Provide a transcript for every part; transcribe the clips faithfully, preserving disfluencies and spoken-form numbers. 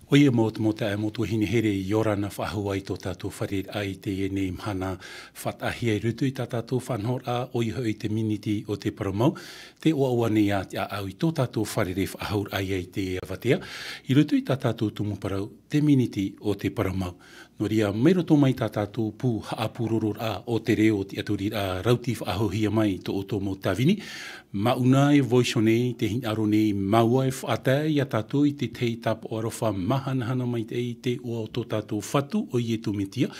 ʻOia mau te mau taeaʻe, mau tuahine here, ʻia ora na faʻahou i tō tātou fārereiraʻa i teie nei mahana. Faʻataʻahia i roto i tā tātou faʻanahoraʻa, ʻoia hoʻi te miniti o te parau mau, tē ʻoaʻoa nei ā te ʻāʻau i tō tātou fārerei faʻahouraʻa i teie avatea, i roto i tā tātou tumu parau, te miniti o te parau mau. Nō reira, mai roto mai tā tātou pū haʻapūrororaʻa o te reo, tiʻaturiraʻa rauti faʻahouhia mai tō ʻoutou mau tāvini, māʻona e vaiiho nei, tē hinaʻaro nei māua e faʻatae ia tātou i te tahi tāpaʻo aroha mahanahana maitaʻi i te iʻoa o tō tātou Fatu, ʻo Iesu Mesia,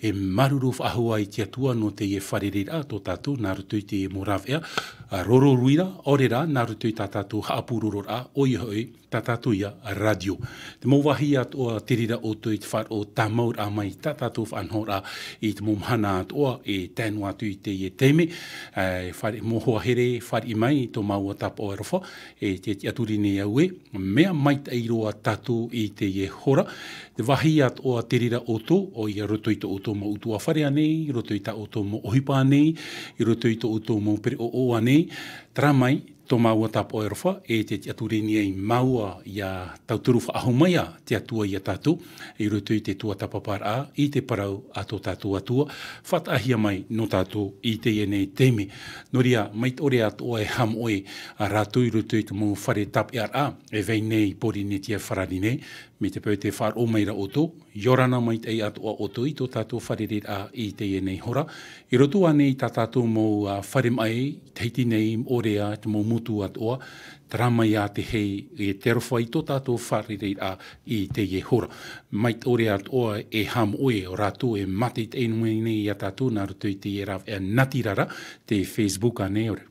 e māuruuru faʻahou i te Atua nō teie fārereiraʻa tō tātou, nā roto i teie mau rāveʻa, ā, rororuiraʻa, ʻaore rā, nā roto i tā tātou haʻapūrororaʻa, ʻoia hoʻi, tā tātou ia rātio. Te mau vāhi atoʻa te reira ʻoutou i te faʻaroʻo tāmauraʻa mai tā tātou faʻanahoraʻa i te mau mahana atoʻa e tae noa atu i teie taime, ā, fāriʻi, mau hoa here, fāriʻi mai tō māua tāpaʻo aroha, e te tiʻaturi nei au ē, mea maitaʻi roa tātou i teie hora. Te vāhi atoʻa te reira ʻoutou, ʻoia roto i tō ʻoutou mau ʻutuāfare ānei, roto i tā ʻoutou mau ʻohipa ānei, i roto i tō ʻoutou mau pereʻoʻo ānei, terā mai, tō māua tāpaʻo aroha, e te tiʻaturi nei māua ʻia tauturu faʻahou mai ā te Atua ia tātou, i roto i te tuatāpaparaʻa, i te parau a tō tātou Atua, faʻataʻahia mai nō tātou i teie nei taime. Nō reira, mai te ʻore atoʻa e haʻamoʻe ā rātou i roto i te mau fare tāpeʻaraʻa, e vai nei i Pōrīnetia Farāni nei, mai te peu tē faʻaroʻo mai ra ʻoutou, ʻia ora na maitaʻi atoʻa ʻoutou i tō tātou fārereiraʻa i teie nei hora. I roto ānei i tā tātou mau, ā, fare maʻi, Tahiti nei, ʻaore rā, te mau motu atoʻa, terā mai ā te hei, e te aroha i tō tātou fārereiraʻa i teie hora. Mai te ʻore atoʻa e haʻamoʻe ā rātou e mātaʻitaʻi mai nei ia tātou nā roto i te rāveʻa natirara, te Facebook ānei ʻaore,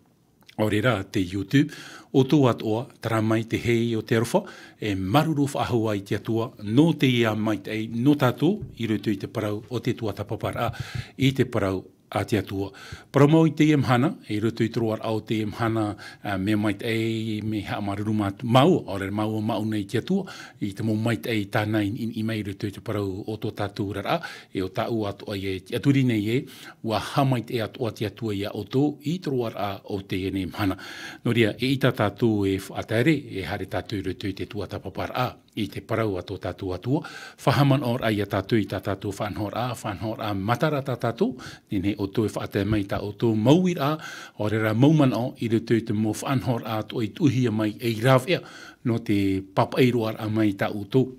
ʻaore rā, te YouTube, ʻoutou atoʻa, terā mai te hei o te aroha, e māuruuru faʻahou i te Atua, nō teie maitaʻi, nō tātou, i roto i te parau o te tuatāpaparaʻa, i te parau a te Atua. Parau mau i teie mahana, i roto i te roaraʻa o teie mahana, ā, mea maitaʻi, mea haʻamāuruuru mā-, māua, ʻaore rā māua māʻona i te Atua, i te mau maitaʻi tāna i niʻiniʻi mai i roto i te parau o tō tātou oraraʻa, e ʻo tāʻu atoʻa e tiʻaturi nei ē, ʻua haʻamaitaʻi atoʻa te Atua ia ʻoutou i te roaraʻa o teie nei mahana. Nō reira, eʻita tātou e faʻatae ra, e haere tātou i roto i te tuatāpaparaʻa, i te parau a tō tātou Atua, faʻahaʻamanaʻoraʻa ia tātou i tā tātou faʻanahoraʻa, faʻanahoraʻa matara tā tātou, nehenehe ʻoutou e faʻatae mai tā ʻoutou mau uiraʻa, ʻaore rā mau manaʻo, i roto i te mau faʻanahoraʻa atoʻa i tuʻuhia mai ei rāveʻa, nō te pāpaʻi roaraʻa mai tā ʻoutou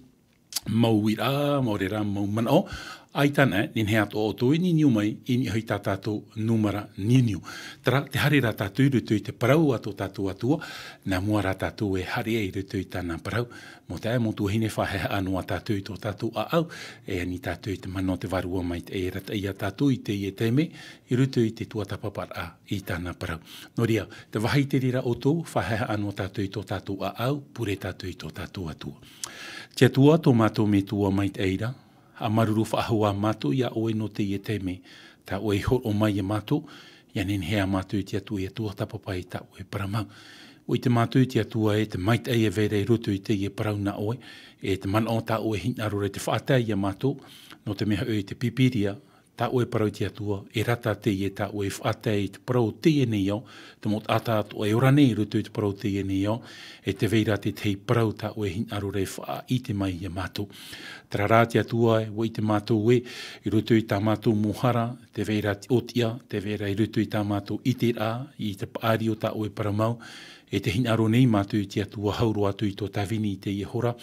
mau uiraʻa, ʻaore rā mau manaʻo, ʻaita anaʻe, nehenehe atoʻa ʻoutou e niuniu mai, i niʻa hoʻi tā tātou nūmera niuniu. Terā, tē haere ra tātou i roto i te parau a tō tātou Atua, nā mua rā tātou e haere i roto i tāna parau. Mau taeaʻe, mau tuahine, faʻahaʻehaʻa noa tātou i tō tātou ʻāʻau, e ani tātou i te mana o te Vārua Maitaʻi e arataʻi ia tātou i teie taime, i roto i te tuatāpaparaʻa i tāna parau. Nō reira, tē vāhi te reira ʻoutou, faʻahaʻehaʻa noa tātou i tō tātou ʻāʻau, pure tātou i tō tātou Atua. Te Atua, tō mātou Metua maitaʻi ra, haʻamāuruuru faʻahou ā mātou ia ʻoe nō teie taime, tā ʻoe i hōroʻa mai ia mātou, ʻia nehenehe ā mātou e te Atua ʻia tuatāpapa i tā ʻoe parau mau. ʻUa ʻite mātou e te Atua ē, te maitaʻi e vai ra i roto i teie parau nā ʻoe, e te manaʻo tā ʻoe e hinaʻaro ra i te faʻatae ia mātou, nō te mea hoʻi te Pīpīria, tā ʻoe parau e te Atua, e rata teie tā ʻoe e faʻatae i te parau o teie nei ao, te mau taʻata atoʻa e ora nei i roto i te parau o teie nei ao, e tē vai ra te tahi parau tā ʻoe e hinaʻaro ra e faʻaʻite mai ia mātou. Terā rā te Atua ē, ʻua ʻite mātou ē, i roto i tā mātou mau hara, tē vai ra te ʻōtiʻa, tē vai ra i roto i tā mātou ʻiteraʻa, i te paʻari o tā ʻoe parau mau, e tē hinaʻaro nei mātou e te Atua hau roa atu i tō tāvini i teie hora,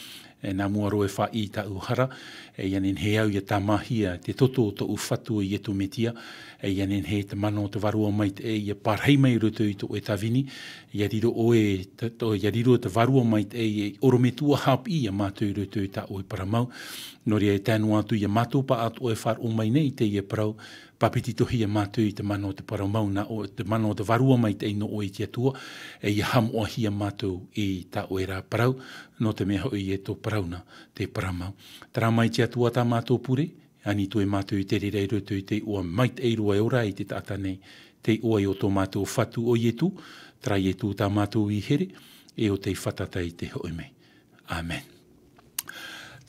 e nā mua roa e faʻaʻī i tāʻu hara, e ʻia nehenehe au ʻia tāmāhia te toto o tōʻu Fatu ʻo Iesu Mesia, e ʻia nehenehe te mana o te Vārua Maitaʻi ʻia pārahi mai i roto i tō ʻoe tāvini, ʻia riro ʻoe, te, to, ʻia riro te Vārua Maitaʻi e ʻorometua haʻapiʻi ia mātou i roto i tā ʻoe parau mau. Nō reira e tae noa atu ia mātou pāʻatoʻa e faʻaroʻo mai nei i teie parau, pāpetitohia mātou i te mana o te parau mau nā ʻoe, te mana o te Vārua Maitaʻi nō ʻoe e te Atua, e ʻia haʻamoʻahia mātou i tā ʻoe ra parau, nō te mea hoʻi ē tō parau na te parau mau. Terā mai te Atua tā mātou pure, ani atu e mātou i te reira i roto i te iʻoa maitaʻi roa e ora i te taʻata nei, te iʻoa o tō mātou Fatu ʻo Iesu, terā Iesu tā mātou ʻīhere, e ʻo tei fātata i te hoʻi mai. ʻĀmene.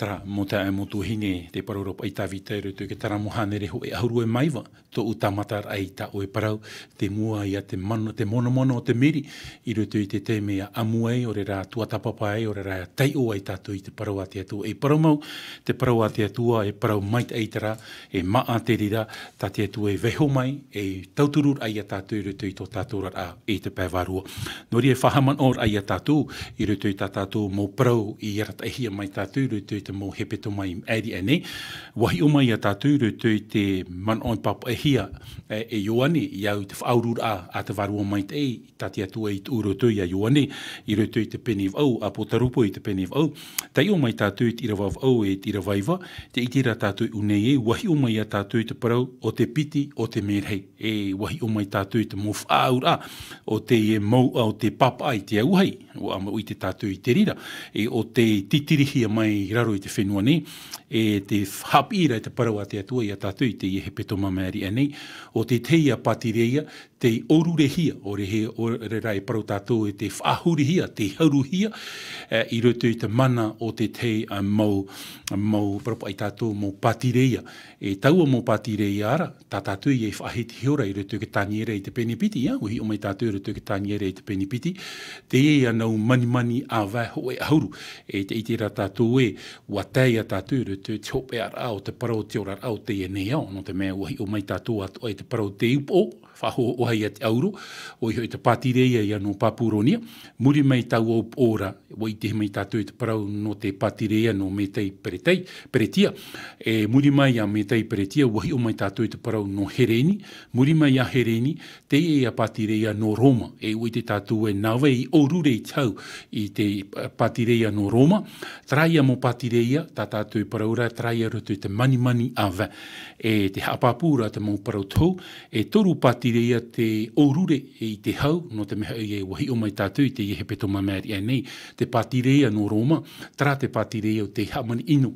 Terā, mau taeaʻe, mau tuahine, te parau ra paʻi Tavita i roto i te Taramo hānere hōʻē ʻahuru e mā iva, tōʻu tāmataraʻa i tā ʻoe parau, te mua ia te mano, te monomono o te miri, i roto i te taime ʻia ʻamu ai, ʻaore rā tuatāpapa ai, ʻaore rā ʻia taiʻo ai tātou i te parau a te Atua. E parau mau, te parau a te Atua, e parau maitaʻi terā, e māʻa te reira, tā te Atua e vaiiho mai, e tauturu ai ia tātou i roto i tō tātou oraraʻa i te pae vārua. Nō reira e faʻahaʻamanaʻo ai ia tātou, i roto i tā tātou mau parau i arataʻihia mai tātou, i roto i te mau hepetoma i maʻiri aʻe nei, ʻua hiʻo mai ia tātou, i roto i te manaʻo i pāpaʻihia, e, e Ioane, i au i te faʻaururaʻa a te Vārua Maitaʻi, tā te Atua i tuʻu roto ia Ioane, i roto i te pene vaʻu, ʻApotarupo i te pene vaʻu. Taiʻo mai tātou i te ʻīrava vaʻu e te ʻīrava iva, tē ʻite ra tātou i ʻō nei ē, ʻua hiʻo mai ia tātou i te parau o te piti, o te mērahi. E ʻua hiʻo mai tātou i te mau faʻaauraʻa, o te mouʻa, o te pāpaʻi, te auahi, ʻua mau ʻite tātou i te reira, e o te tītīrihia mai i raro i te fenua nei, e te haʻapiʻi ra i te parau a te Atua ia tātou i teie hepetoma maʻiri aʻe nei, o te tahi ā pātireia, tei ʻōrurehia, ʻaore hē, ʻaore rā e parau tātou e te faʻahurihia, tei hauruhia, e, i roto i te mana o te tahi, a, mau, mau, parau paʻi tātou, mau pātireia. E taua mau pātireia ra, tā tātou ia i faʻahiti iho ra i roto i te Taniera i te pene piti, ʻia, ʻua hiʻo mai tātou i roto i te Taniera i te pene piti, teie ā nau manimani ʻāvae hōʻē ʻahuru. E tē ʻite ra tātou ē, ʻua tae ia tātou i roto i te hopeʻaraʻa o te parau o te oraraʻa o teie nei ao, nō te mea ʻua hiʻo mai tātou atoʻa i te parau o te upoʻo, faʻahōhoʻa ia te ʻauro, ʻoia hoʻi te pātireia ia nō Papuronia, muri mai taua upoʻo ra, ʻua ʻitehia mai tātou i te parau nō te pātireia nō Metai Peretai, Peretia, e muri mai ia Metai Peretia, ʻua hiʻo mai tātou i te parau nō Hereni, muri mai ia Hereni, teie ā pātireia nō Roma, e ʻua ʻite tātou ē nā vai i ʻōrure i te hau i te, e, pātireia nō Roma, terā ïa mau pātireia, tā tātou e parau ra, terā ïa roto i te manimani ʻāvae. E te haʻapāpū ra te mau parau tohu, e toru pātireia tei ʻōrure i te hau, nō te mea hoʻi ē ʻua hiʻo mai tātou i teie hepetoma maʻiri aʻe nei, te pātireia nō Roma, terā te pātireia ʻo tei hāmani ʻino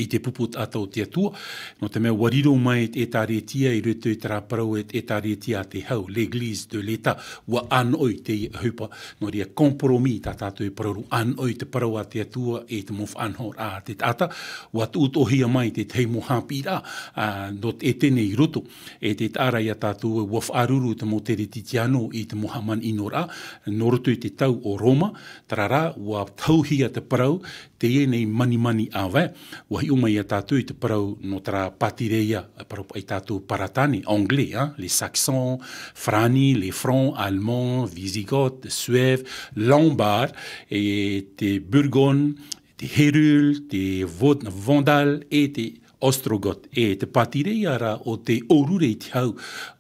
i te pupu taʻata o te Atua, nō te mea ʻua riro mai te ʻĒtārētia i roto i terā parau e te ʻĒtārētia a te hau, l'Église de l'État, ʻua ʻānoʻi teie ʻohipa, nō reira compromis tā tātou e parau ra, ʻānoʻi te parau a te Atua e te mau faʻanahoraʻa a te taʻata, ʻua tuʻutuʻuhia mai te tahi mau haʻapiʻiraʻa, a, nō te ʻētene i roto, e tē taʻa ra ia tātou ē ʻua faʻaruru te mau Teretitiano i te mau hāmani ʻinoraʻa, nō roto i te tau o Roma, terā rā, ʻua tauhia te parau, teie nei manimani ʻāvae, ʻua hiʻo mai ia tātou i te parau nō terā pātireia, parau paʻi tātou Paratane, anglais, hein, les Saxons, Frani, les Francs, Allemands, Wisigoths, Suèves, Lombards, e te Bourgogne, te Hérules, te Vod-, Vandales, e te Ostrogoths, e te pātireia ra ʻo tei ʻōrure i te hau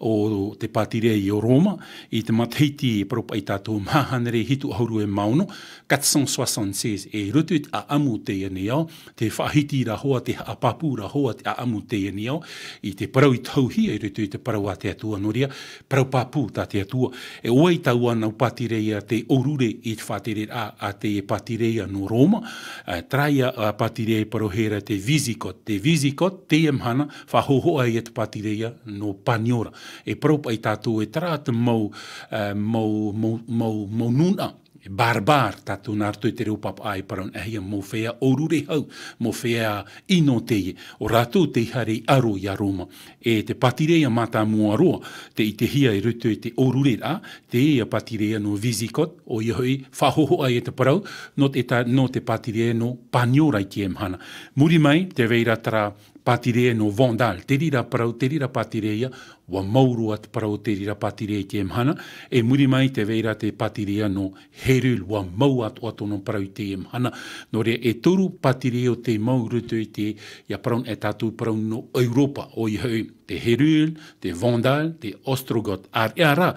o te pātireia o Roma, i te matahiti e parau paʻi tātou maha hānere hitu ʻahuru e mā ono, quatre cent soixante-seize, e i roto i te ʻāʻamu o teie nei ao, tē faʻahiti ra hoʻi, tē haʻapāpū ra hoʻi te ʻāʻamu o teie nei ao, i te parau i tauhia i roto i te parau a te Atua, nō reira, parau pāpū tā te Atua. E ʻo vai taua nau pātireia tei ʻōrure i te faʻatereraʻa a te pātireia nō Roma, e, terā ïa, a, pātireia e parauhia ra te Wisigoths, te Wisigoths, teie mahana, faʻahōhoʻa ia te pātireia nō Paniora. E parau paʻi tātou ē terā te mau, e, mau, mau, mau, mau nūnaʻa, barbares, tātou nā roto i te reo pāpaʻi e parau anaʻe hia, mau feiā ʻōrure hau, mau feiā ʻino teie, ʻo rātou tei haere i ʻaro ia Roma. E te pātireia mātāmua roa, tei ʻitehia i roto i te ʻōrureraʻa, teie pātireia nō Wisigoths, ʻoia hoʻi, faʻahōhoʻa ia te parau, nō te ta-, nō te pātireia nō Paniora i teie mahana. Muri mai, tē vai ra terā pātireia nō Vandales, te reira parau, te reira pātireia, ʻua mau roa te parau o te reira pātireia i teie mahana, e muri mai tē vai ra te pātireia nō Hérules, ʻua mau atoʻa tōna parau i teie mahana. Nō reira, e toru pātireia ʻo tei mau i roto i te, ʻia parau anaʻe tātou parau nō ʻEuropa, ʻoia hoʻi, te Hérules, te Vandales, te Ostrogoths, ʻāreʻa rā,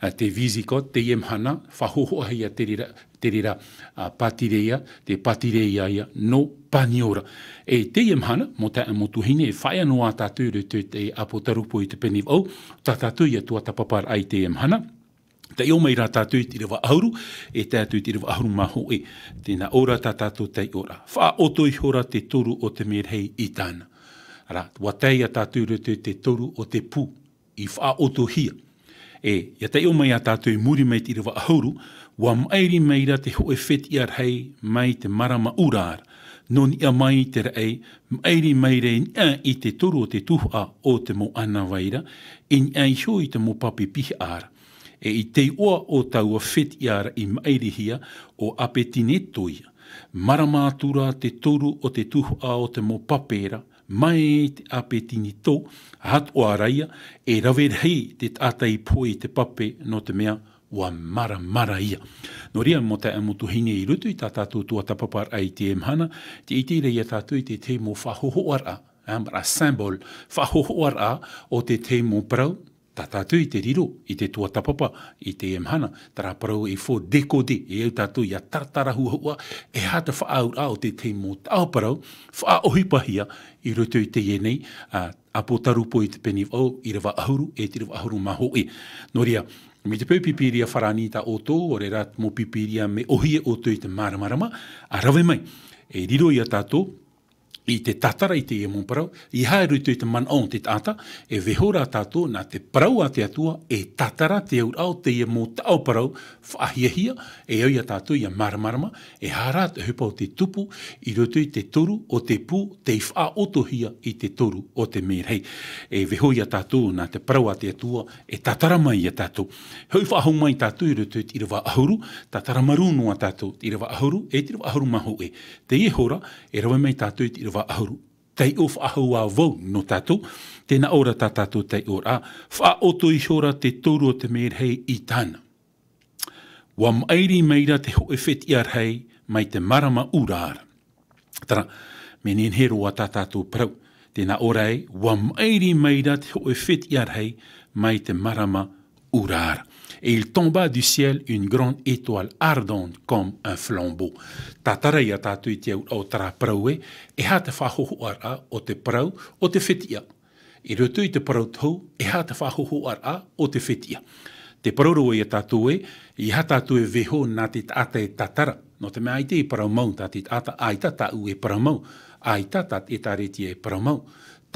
e, te Wisigoths, teie mahana, faʻahōhoʻahia te reira, te reira, a, pātireia, te pātireia ïa nō Paniora. E teie mahana, mau taeaʻe, mau tuahine, e faʻaea noa tātou i roto i te ʻĀpotarupo i te pene vaʻu, tā tātou ïa tuatāpaparaʻa i teie mahana. Taiʻo mai rā tātou i te ʻīrava ʻahuru, e tae atu i te ʻīrava ʻahuru mā hōʻē, tē nā ʻō ra tā tātou taiʻoraʻa. Faʻaʻoto ihora te toru o te mērahi i tāna. Ra, ʻua tae ia tātou i roto i te toru o te pū, i faʻaʻotohia. E, ʻia taiʻo mai ā tātou i muri mai te ʻīrava ʻahuru, ʻua maʻiri mai ra te hōʻē fetiʻa rahi mai te marama ʻura ra. Nō niʻa mai te raʻi, maʻiri mai ra i niʻa i te toru o te tuhaʻa o te mau ʻānāvai ra, i niʻa iho i te mau pape pihaʻa ra. E i te iʻoa o taua fetiʻa ra i maʻirihia, ʻo Apetineto ia. Marama atu ra te toru o te tuhaʻa o te mau pape ra, mai te Apetineto, atoʻa ra ia, e rave rahi te taʻata i pohe i te pape, nō te mea, ʻua maramara ia. Nō reira, mau taeaʻe, mau tuahine, i roto i tā tātou tuatāpaparaʻa i teie mahana, tē ʻite ra ia tātou i te tahi mau faʻahōhoʻaraʻa, ā, maraʻa symbole, faʻahōhoʻaraʻa o te tahi mau parau, tā tātou i te riro, i te tuatāpapa, i teie mahana, terā parau e faut décoder, e au tātou ʻia taratara huahua, e aha te faʻaauraʻa o te tahi mau taʻo parau, faʻaʻohipahia, i roto i teie nei, ā, ʻĀpōtarupo i te pene vaʻu, ʻīrava ʻahuru, e te ʻīrava ʻahuru mā hōʻē. Nō reira, mai te peu Pīpīria farāni tā ʻoutou, ʻaore rā te mau Pīpīria mea ʻōhie ʻoutou i te māramarama, ā, rave mai. E riro ia tātou, i te tātara i teie mau parau, ʻeiaha i roto i te manaʻo o te taʻata, e vaiiho rā tātou nā te parau a te Atua, e tātara te auraʻa o teie mau taʻo parau, faʻahiahia, e au ia tātou ʻia māramarama, e aha rā te ʻohipa o te tupu, i roto i te toru o te pū, tei faʻaʻotohia i te toru o te mērahi. E vaiiho ia tātou nā te parau a te Atua, e tātara mai ia tātou. Hoʻi faʻahou mai tātou i roto i te ʻīrava ʻahuru, tātara marū noa tātou, te ʻīrava ʻahuru, e te ʻīrava ʻahuru mā hōʻē. Teie hora, e rave mai tātou i te ʻīrava ʻahuru. Taiʻo faʻahou ā vau nō tātou, tē nā ʻō ra tā tātou taiʻoraʻa, faʻaʻoto ihora te toru o te mērahi i tāna. ʻUa maʻiri mai ra te hōʻē fetiʻa rahi mai te marama ʻura ra. Terā, mea nehenehe roa tā tātou parau. Tē nā ʻō ra ē, ʻua maʻiri mai ra te hōʻē fetiʻa rahi mai te marama ʻura ra. Et il tomba du ciel une grande étoile ardente comme un flambeau. Tātara ia tātou i te auraʻa o terā parau ē, e aha te faʻahōhoʻaraʻa o te parau o te fetiʻa. I roto i te parau tohu, e aha te faʻahōhoʻaraʻa o te fetiʻa. Tē parau ra vau ia tātou ē, ʻeiaha tātou e vaiiho nā te taʻata e tātara. Nō te mea ʻaita e parau mau tā te taʻata, ʻaita tāʻu e parau mau, ʻaita tā te ʻĒtārētia e parau mau.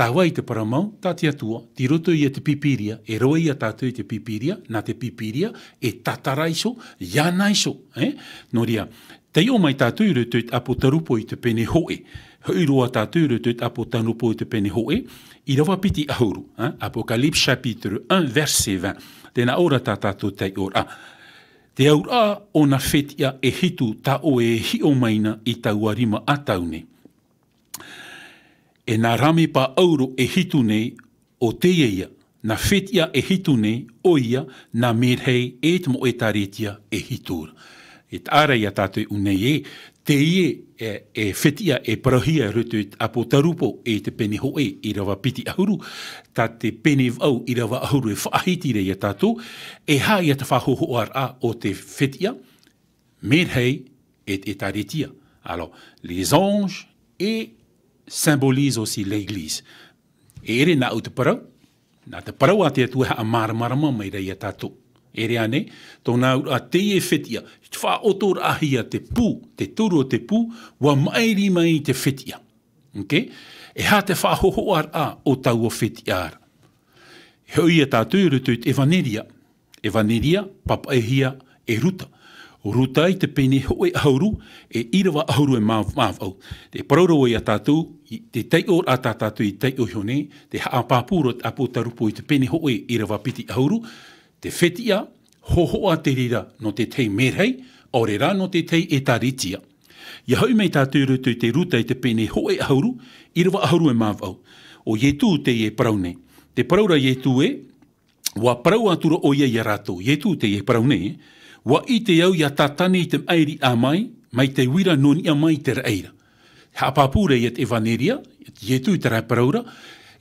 Tāvai te parau mau, tā te Atua, tei roto ia te Pīpīria, e rave ia tātou i te Pīpīria, nā te Pīpīria, e tātara iho, iāna iho, ē? Nō reira, taiʻo mai tātou i roto i te ʻĀpōtarupo i te pene hōʻē. Hoʻi roa tātou i roto i te ʻĀpōtarupo i te pene hōʻē, ʻīrava piti ʻahuru, ē? Apocalypse chapitre un, verset vingt. Tē nā ʻō ra tā tātou taiʻoraʻa. Te auraʻa o nā fetiʻa e hitu tā ʻoe e hiʻo mai na i taua rima ʻatau nei. E nā rāmepa ʻauro e hitu nei, ʻo teie ia, nā fetiʻa e hitu nei, ʻoia, nā mērahi e te mau ʻĒtārētia e hitu ra. E taʻa ra ia tātou i ʻō nei ē, teie e, e fetiʻa e parauhia i roto i te ʻĀpōtarupo i te pene hōʻē ʻīrava piti ʻahuru, tā te pene vaʻu ʻīrava ʻahuru e faʻahiti ra ia tātou, e aha ia te faʻahōhoʻaraʻa o te fetiʻa, mērahi e te ʻĒtārētia. Alors, les anges et symbolisent aussi l'Église. E ʻere nāʻu te parau, nā te parau a te Atua e haʻamāramarama mai ra ia tātou. E ʻere ānei, tōna auraʻa teie fetiʻa, i te faʻaʻotoraʻahia te pū, te toru o te pū, ʻua maʻiri mai te fetiʻa. Ok? E aha te faʻahōhoʻaraʻa o taua fetiʻa ra. E hoʻi ia tātou i roto i te ʻEvaneria. ʻEvaneria, pāpaʻihia e Ruta. Ruta i te pene hōʻē ʻahuru, e ʻīrava ʻahuru e mā-, mā vaʻu. Tē parau ra vau ia tātou, i te taiʻoraʻa tā tātou i taiʻo iho nei, te haʻapāpū ra te ʻĀpōtarupo i te pene hōʻē ʻīrava piti ʻahuru, te fetiʻa, hōhoʻa te reira nō te tahi mērahi, ʻaore rā nō te tahi ʻĒtārētia. ʻIa hoʻi mai tātou i roto i te Ruta i te pene hōʻē ʻahuru, ʻīrava ʻahuru e mā vaʻu. ʻO Ietu teie e parau nei. Tē parau ra Ietu ē, ʻua parau atu ra ʻoia ia rātou, Ietu teie e parau nei, ʻua ʻite au ʻia Tātane i te maʻiri ā mai, mai te uira nō niʻa mai i te raʻi ra. Haʻapāpū ra ia te ʻEvaneria, Ietu i terā e parau ra,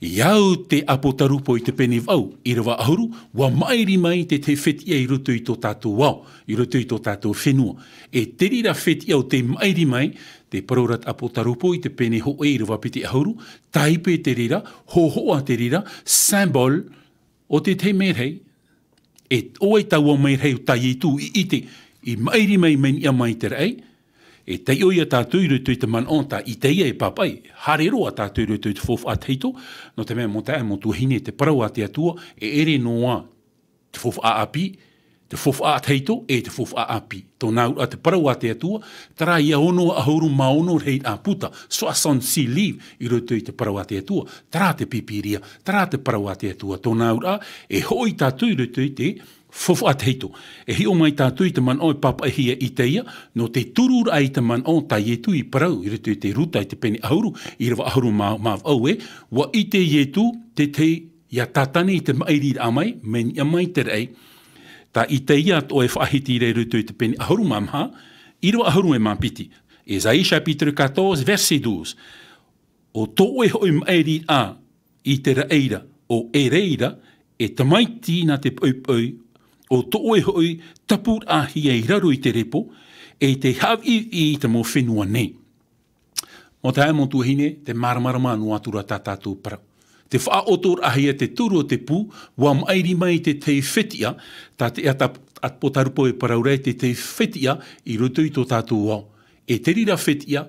ʻia au te ʻĀpōtarupo i te pene vaʻu, ʻīrava ʻahuru, ʻua maʻiri mai te tahi fetiʻa i roto i tō tātou ao, i roto i tō tātou fenua. E te reira fetiʻa ʻo tē maʻiri mai, tē parau ra te ʻĀpōtarupo i te pene hōʻē ʻīrava piti ʻahuru, tāipe te reira, hōhoʻa te reira, symbole, ʻo te tahi mērahi, e ʻo vai taua mērahi tā Ietu i ʻite, i maʻiri mai, mai niʻa mai i te raʻi, e taiʻo ia tātou i roto i te manaʻo tā Itaia e pāpaʻi, haere roa tātou i roto i te faufaʻa tahito, nō te mea mau taeaʻe mau tuahine te parau a te Atua, e ʻere noa te faufaʻa ʻāpī, te faufaʻa tahito e te faufaʻa ʻāpī. Tōna auraʻa te parau a te Atua, terā ia ono ʻahuru mā ono rahiraʻa puta, soixante-six livres, i roto i te parau a te Atua, terā te Pīpīria, terā te parau a te Atua. Tōna auraʻa, e hoʻi tātou i roto i te faufaʻa tahito. E hiʻo mai tātou i te manaʻo e pāpaʻihia e Itaia, nō te tururaʻa i te manaʻo tā Ietu i parau, i roto i te Ruta i te pene ʻahuru, ʻīrava ʻahuru mā, mā vaʻu ē, ʻua ʻite Ietu te tahi ia Tātane i te maʻiriraʻa mai, mea niʻa mai te raʻi. Tā Itaia atoʻa e faʻahiti ra i roto i te pene ʻahuru mā maha, ʻīrava ʻahuru e mā piti. Ésaïe chapitre quatorze, verset douze. ʻO tō ʻoe hoʻi maʻiriraʻa i te raʻi ra, ʻo e reira, e tamaiti nā te poʻipoʻi, ʻo tō ʻoe hoʻi tapuraʻahia i raro i te repo, e tei haʻaviʻiviʻi i te mau fenua nei. Mau taeaʻe, mau tuahine, te māramarama noa atu ra tā tātou parau. Te faʻaʻotoraʻahia te turu o te pū, ʻua maʻiri mai te tahi fetiʻa, tā te ʻata-, ʻāpōtarupo e parau ra te tahi fetiʻa i roto i tō tātou ao. E te reira fetiʻa,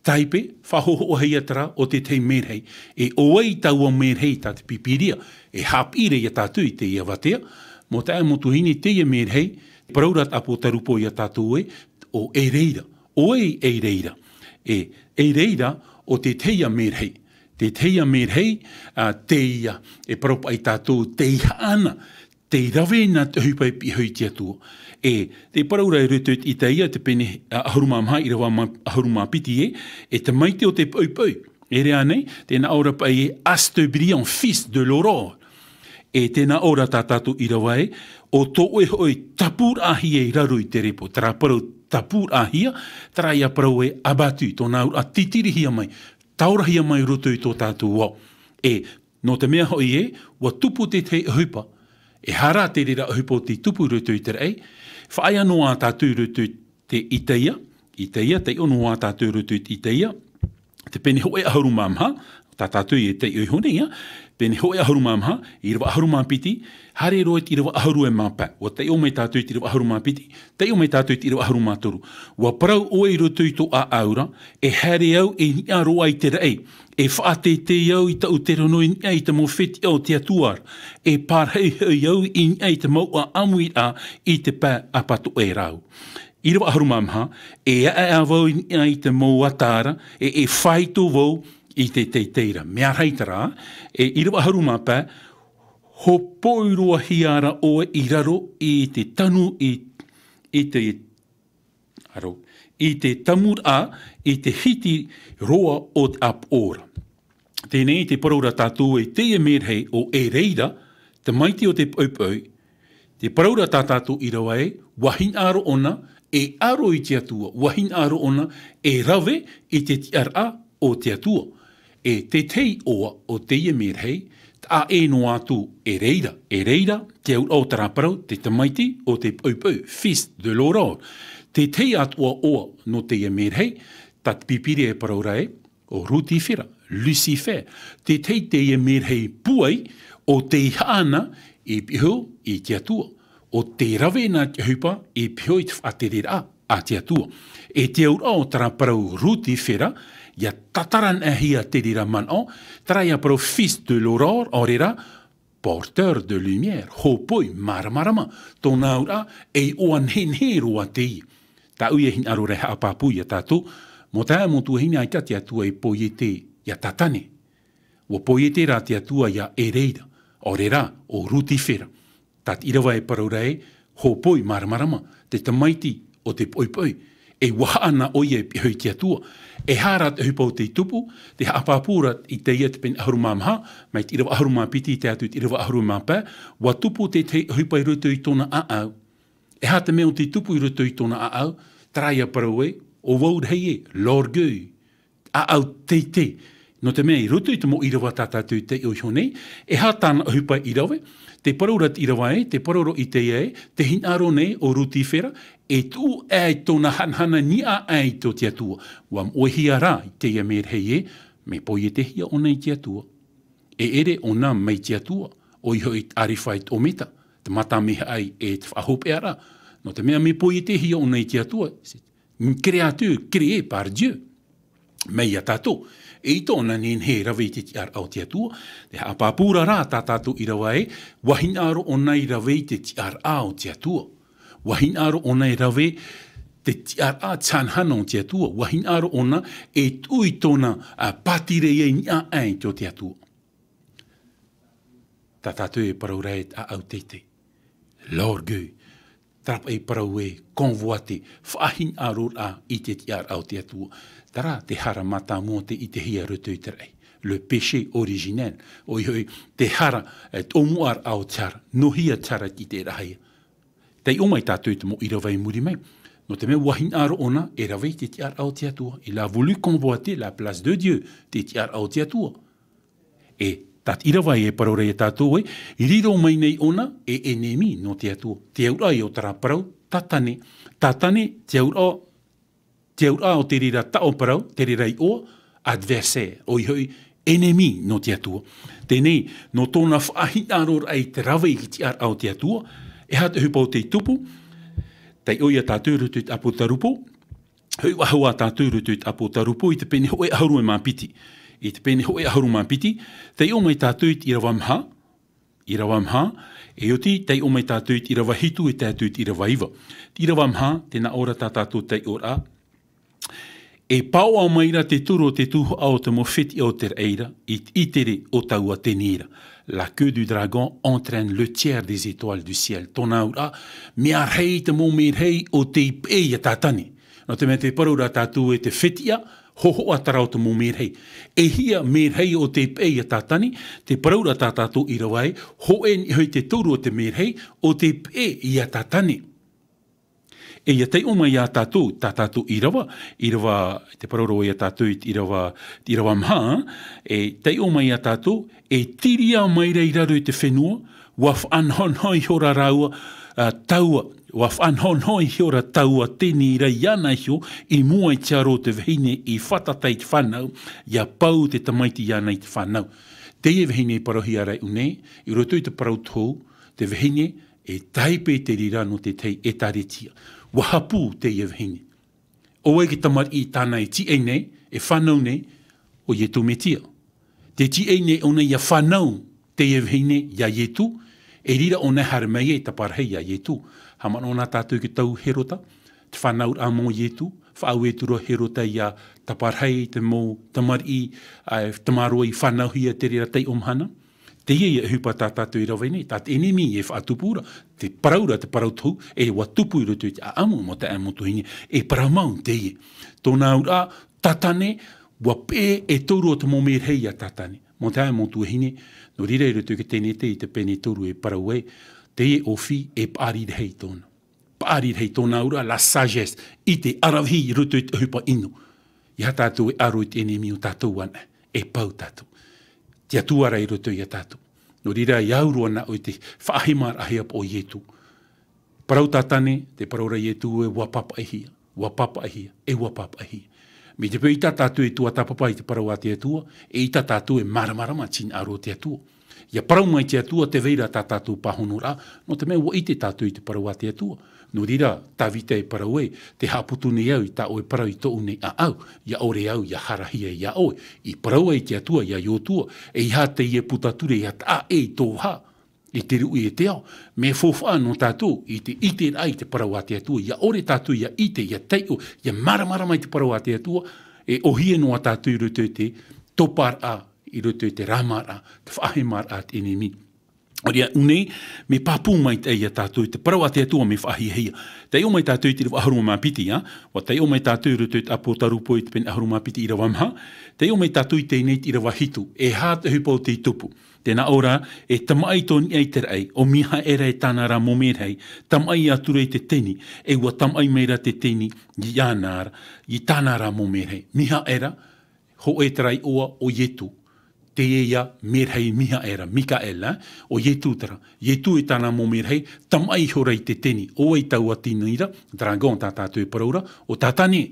taipe, faʻahōhoʻahia terā ʻo te tahi merahi. E ʻo vai taua merahi tā te Pīpīria, e haʻapiʻi ra ia tātou i teie avatea, mau taeaʻe, mau tuahine, teie merahi, parau ra te ʻāpōtarupo ia tātou ē, ʻo e reira. ʻO vai e reira. E, e reira ʻo te tahi ia merahi. Te tahi ia merahi, ā, teie, e parau paʻi tātou, tei haʻana, tei rave nā te ʻohipa e pihaʻi i te Atua. E, te parau ra i roto i te Itaia, te pene, ā, ʻahuru mā maha, ʻīrava mā, ʻahuru mā piti ē, e tamaiti o te poʻipoʻi. E rave nei, tē nā ʻō ra paʻi ē, astre brillant, fils de l'aurore. E tē nā ʻō ra tā tātou ʻīrava ē, ʻo tō ʻoe hoʻi tapuraʻahia i raro i te repo. Terā parau tapuraʻahia, terā ia parau ē abattu, tōna auraʻa titirihia mai, taorahia mai roto i tō tātou ao. E, nō te mea hoʻi ē, ʻua tupu te tahi ʻohipa. E aha rā te reira ʻohipa ʻo tei tupu i roto i te raʻi, faʻaea noa tātou i roto i te Itaia, Itaia, taiʻo noa tātou i roto i te Itaia, te pene hōʻē ʻahuru mā maha, tā tātou e taiʻo iho nei, ā, pene hōʻē ʻahuru mā maha, ʻīrava ʻahuru mā piti, haere roa i te ʻīrava ʻahuru e mā pae. ʻUa taiʻo mai tātou i te ʻīrava ʻahuru mā piti, taiʻo mai tātou i te ʻīrava ʻahuru mā toru. ʻUa parau ʻoe i roto i tō ʻāʻau ra, e haere au i niʻa roa i te raʻi, e faʻateitei au i taʻu terono i niʻa i te mau fetiʻa o te Atua ra, e pārahi hoʻi au i niʻa i te mau ʻāʻamuiraʻa i te pae ʻapatoʻa e rāua. ʻĪrava ʻahuru mā maha, e ʻaʻe vau i niʻa i te mau ata ra, e, e faito vau i te teitei ra. Mea rahi terā, e ʻīrava ʻahuru mā pae, hōpoi roa hia ra ʻoe i raro i te tanu i, i te, aro, i te tamuraʻa, i te hiti roa o te ʻāpoʻo ra. Teie nei te parau ra tātou ē teie merahi ʻo e reira, tamaiti o te poʻipoʻi, te parau ra tā tātou ʻīrava ē, ʻua hinaʻaro ʻōna e aro i te Atua, ʻua hinaʻaro ʻōna e rave i te tiʻaraʻa o te Atua. E te tahi iʻoa o teie merahi, taʻa ʻē noa atu e reira, e reira, te auraʻa o terā parau, te tamaiti o te poʻipoʻi, fils de l'aurore. Te tahi atoʻa iʻoa nō teie merahi, tā te Pīpīria e parau ra ē, ʻo Rutifera, Lucifer, te tahi teie merahi pūai ʻo tei haʻana i pihaʻi i te Atua, ʻo tei rave nā te ʻohipa i pihaʻi i te faʻatereraʻa a te Atua. E te auraʻa o terā parau Rutifera, ʻia tātarahia te reira manaʻo, terā ia parau fils de l'aurore, ʻaore rā, porteur de lumière, hōpoi māramarama, tōna auraʻa, e iʻoa nehenehe roa teie. Tāʻu ia hinaʻaro ra e haʻapāpū ia tātou, mau taeaʻe mau tuahine, ʻaita te Atua e poiete ia Tātane. ʻUa poiete rā te Atua ia e reira, ʻaore rā, ʻo Rutifera. Tā te ʻīrava e parau ra ē, hōpoi māramarama, te tamaiti o te poʻipoʻi. E ʻua haʻana ʻoia i pihaʻi i te Atua. E aha rā te ʻohipa ʻo tei tupu, tē haʻapāpū ra Itaia te pene ʻahuru mā maha, mai te ʻīrava ʻahuru mā piti tae atu i te ʻīrava ʻahuru mā pae, ʻua tupu te tahi ʻohipa i roto i tōna ʻāʻau. E aha te mea ʻo tei tupu i roto i tōna ʻāʻau, terā ia parau ē, ʻo vau rahi ē, l'orgueil, ʻāʻau teitei. Nō te mea i roto i te mau ʻīrava tā tātou i taiʻo iho nei, e aha tāna ʻohipa i rave, tē parau ra te ʻīrava ē, tē parau ra Itaia ē, tē hinaʻaro nei ʻo Rutifera, e tuʻu aʻe tōna hanahana i niʻa aʻe i tō te Atua. ʻUa moʻehia rā i teie merahi ē, mea poietehia ʻōna i te Atua. E ʻere ʻōna mai te Atua, ʻoia hoʻi te ʻArifa e te ʻOmeta, te matamea e te faʻahopeʻaraʻa. Nō te mea mea poietehia ʻōna i te Atua, une créature créée par Dieu. Mai ia tātou, eʻita ʻōna e nehenehe e rave i te tiʻaraʻa o te Atua, tē haʻapāpū ra rā tā tātou ʻīrava ē, ʻua hinaʻaro ʻōna i rave i te tiʻaraʻa o te Atua. ʻUa hinaʻaro ʻōna e rave te tiʻaraʻa, te hanahana o te Atua. ʻUa hinaʻaro ʻōna e tuʻu i tōna, ā, pātireia i niʻa aʻe i te Atua. Tā tātou e parau ra e te ʻāʻau teitei. L'orgueil. Terā paʻi parau e convoiter, faʻahinaʻaroraʻa i te tiʻaraʻa o te Atua. Terā te hara mātāmua tei ʻitehia i roto i te raʻi. Le péché originel. ʻOia hoʻi, te hara, e, te ʻōmuaraʻa o te hara. Nō hea te hara i te rahi. Taiʻo mai tātou i te mau ʻīrava i muri mai. Nō te mea ʻua hinaʻaro ʻōna e rave i te tiʻaraʻa o te Atua. Il a voulu convoiter la place de Dieu, te tiʻaraʻa o te Atua. E, tā te ʻīrava e parau ra ia tātou ē, i riro mai nei ʻōna e ennemi nō te Atua. Te auraʻa ia o terā parau, Tātane. Tātane, te auraʻa, te auraʻa o te reira taʻo parau, te reira iʻoa, adversaire, ʻoia hoʻi, ennemi nō te Atua. Teie nei, nō tōna faʻahinaʻaroraʻa i te rave i te tiʻaraʻa o te Atua, e aha te ʻohipa o tei tupu, taiʻo ia tātou i roto i te ʻĀpōtarupo, Hoʻi faʻahou ā tātou i roto i te ʻĀpōtarupo i te pene hōʻē ʻahuru mā piti. I te pene hōʻē ʻahuru mā piti, taiʻo mai tātou i te ʻīrava maha, ʻīrava maha, e oti taiʻo mai tātou i te ʻīrava hitu e tae atu i te ʻīrava iva. Te ʻīrava maha, tē nā ʻō ra tā tātou taiʻoraʻa. E paoʻa mai ra te toru o te tuhaʻa o te mau fetiʻa o te raʻi ra, i te ʻitere o taua teni ra. La queue du dragon entraîne le tiers des étoiles du ciel. Tōna auraʻa, mea rahi te mau mērahi o tei peʻe ia Tātane. Nō te mea tē parau ra tātou ē te fetiʻa, hōhoʻa terā o te mau mērahi. E hia mērahi o tei peʻe ia Tātane, tē parau ra tā tātou ʻīrava ē, hōʻē nei hoʻi te toru o te mērahi o tei peʻe ia Tātane. E ʻia taiʻo mai ia tātou, tā tātou ʻīrava, ʻīrava, tē parau ra ia tātou i te ʻīrava, te ʻīrava maha, e taiʻo mai ia tātou, e tiria mai ra i raro i te fenua, ʻua faʻanahonaho ihora rāua, ā, taua, ʻua faʻanahonaho ihora taua teni ra iāna iho, i mua i te aro o te vahine i fātata i te fānau, ʻia pau te tamaiti iāna i te fānau. Teie vahine i parauhia ra i ʻō nei, i roto i te parau tohu, te vahine e tahi pēteri ra nō te tahi ʻētāretia. ʻUa hapū teie vahine. ʻO vai te tamariʻi tāna e tīaʻi nei, e fānau nei, ʻo Ietu Metia. Tē tīaʻi nei ʻōna ʻia fānau teie vahine ia Ietu, e reira ʻōna e haere mai e taparahi ia Ietu. Haʻamanaʻo na tātou i te tau Herota, te fānauraʻa mau o Ietu, faʻaue atu ra Herota ʻia taparahi te mau tamariʻi, ā, tamaroa i fānauhia i te reira taiʻo mahana. Teie ia ʻohipa tā tātou e rave nei, tā te ʻenemi e faʻatupu ra, tē parau ra te parau tohu, e ʻua tupu i roto i te ʻāʻamu, mau taeaʻe mau tuahine, e parau mau teie. Tōna auraʻa, Tātane, ʻua peʻe e toru o te mau mērahi ia Tātane. Mau taeaʻe mau tuahine, nō reira i roto i te Tenete i te pene toru e parau ai, teie ʻōfī e paʻari rahi tōna. Paʻari rahi tōna auraʻa, la sagesse, ʻite, ʻaravihi i roto i te ʻohipa ʻino. ʻEiaha tātou e aro i te ʻenemi o tātou anaʻe, e pau tātou. Te Atua rā i roto ia tātou. Nō reira, e au roa na ʻoe i te faʻahemaraʻahia paʻi o Ietu. Parau Tātane, tē parau ra Ietu ē ʻua pāpaʻihia, ʻua pāpaʻihia, e ʻua pāpaʻihia. Mai te peu ʻaita tātou e tuatāpapa i te parau a te Atua, e ʻaita tātou e māramarama i te hinaʻaro o te Atua. ʻIa parau mai te Atua tē vai ra tā tātou pāhonoraʻa, nō te mea ʻua ʻite tātou i te parau a te Atua. Nō reira, Tavita e parau ē, tē haʻaputu nei au i tā ʻoe parau i tōʻu nei ʻāʻau, ʻia ʻore au ʻia harahia ia ʻoe. I parau ai te Atua ia Iosua, ʻeiaha teie puta ture ʻia taʻa ʻē i tō vaha, i te ruʻi e te ao. Mea faufaʻa nō tātou i te ʻiteraʻa i te parau a te Atua, ʻia ʻore tātou ʻia ʻite, ʻia taiʻo, ʻia māramarama i te parau a te Atua, e ʻōhie noa tātou i roto i te toparaʻa, i roto i te rāmaraʻa, te faʻahemaraʻa a te ʻenemi. Nō reira, ʻō nei, mea pāpū maitaʻi ia tātou i te parau a te Atua mea faʻahiahia. Taiʻo mai tātou i te ʻīrava ʻahuru mā piti, ā? ʻUa taiʻo mai tātou i roto i te ʻĀpōtarupo i te pene ʻahuru mā piti ʻīrava maha. Taiʻo mai tātou i teie nei te ʻīrava hitu. E aha te ʻohipa o tei tupu? Tē nā ʻō ra, e tamaʻi tō niʻa i te raʻi, ʻo Mihaera e tāna ra mau mērahi, tamaʻi atu ra i te teni, e ʻua tamaʻi mai ra te teni, iāna ra, i tāna ra mau mērahi. Mihaera, hōʻē terā iʻoa o Ietu. Teie ia mērahi Mihaera, Mikaela, ʻo Ietu terā. Ietu e tāna mau mērahi, tamaʻi ihora i te teni, ʻo vai taua teni ra, dragon tā tātou e parau ra, ʻo Tātane.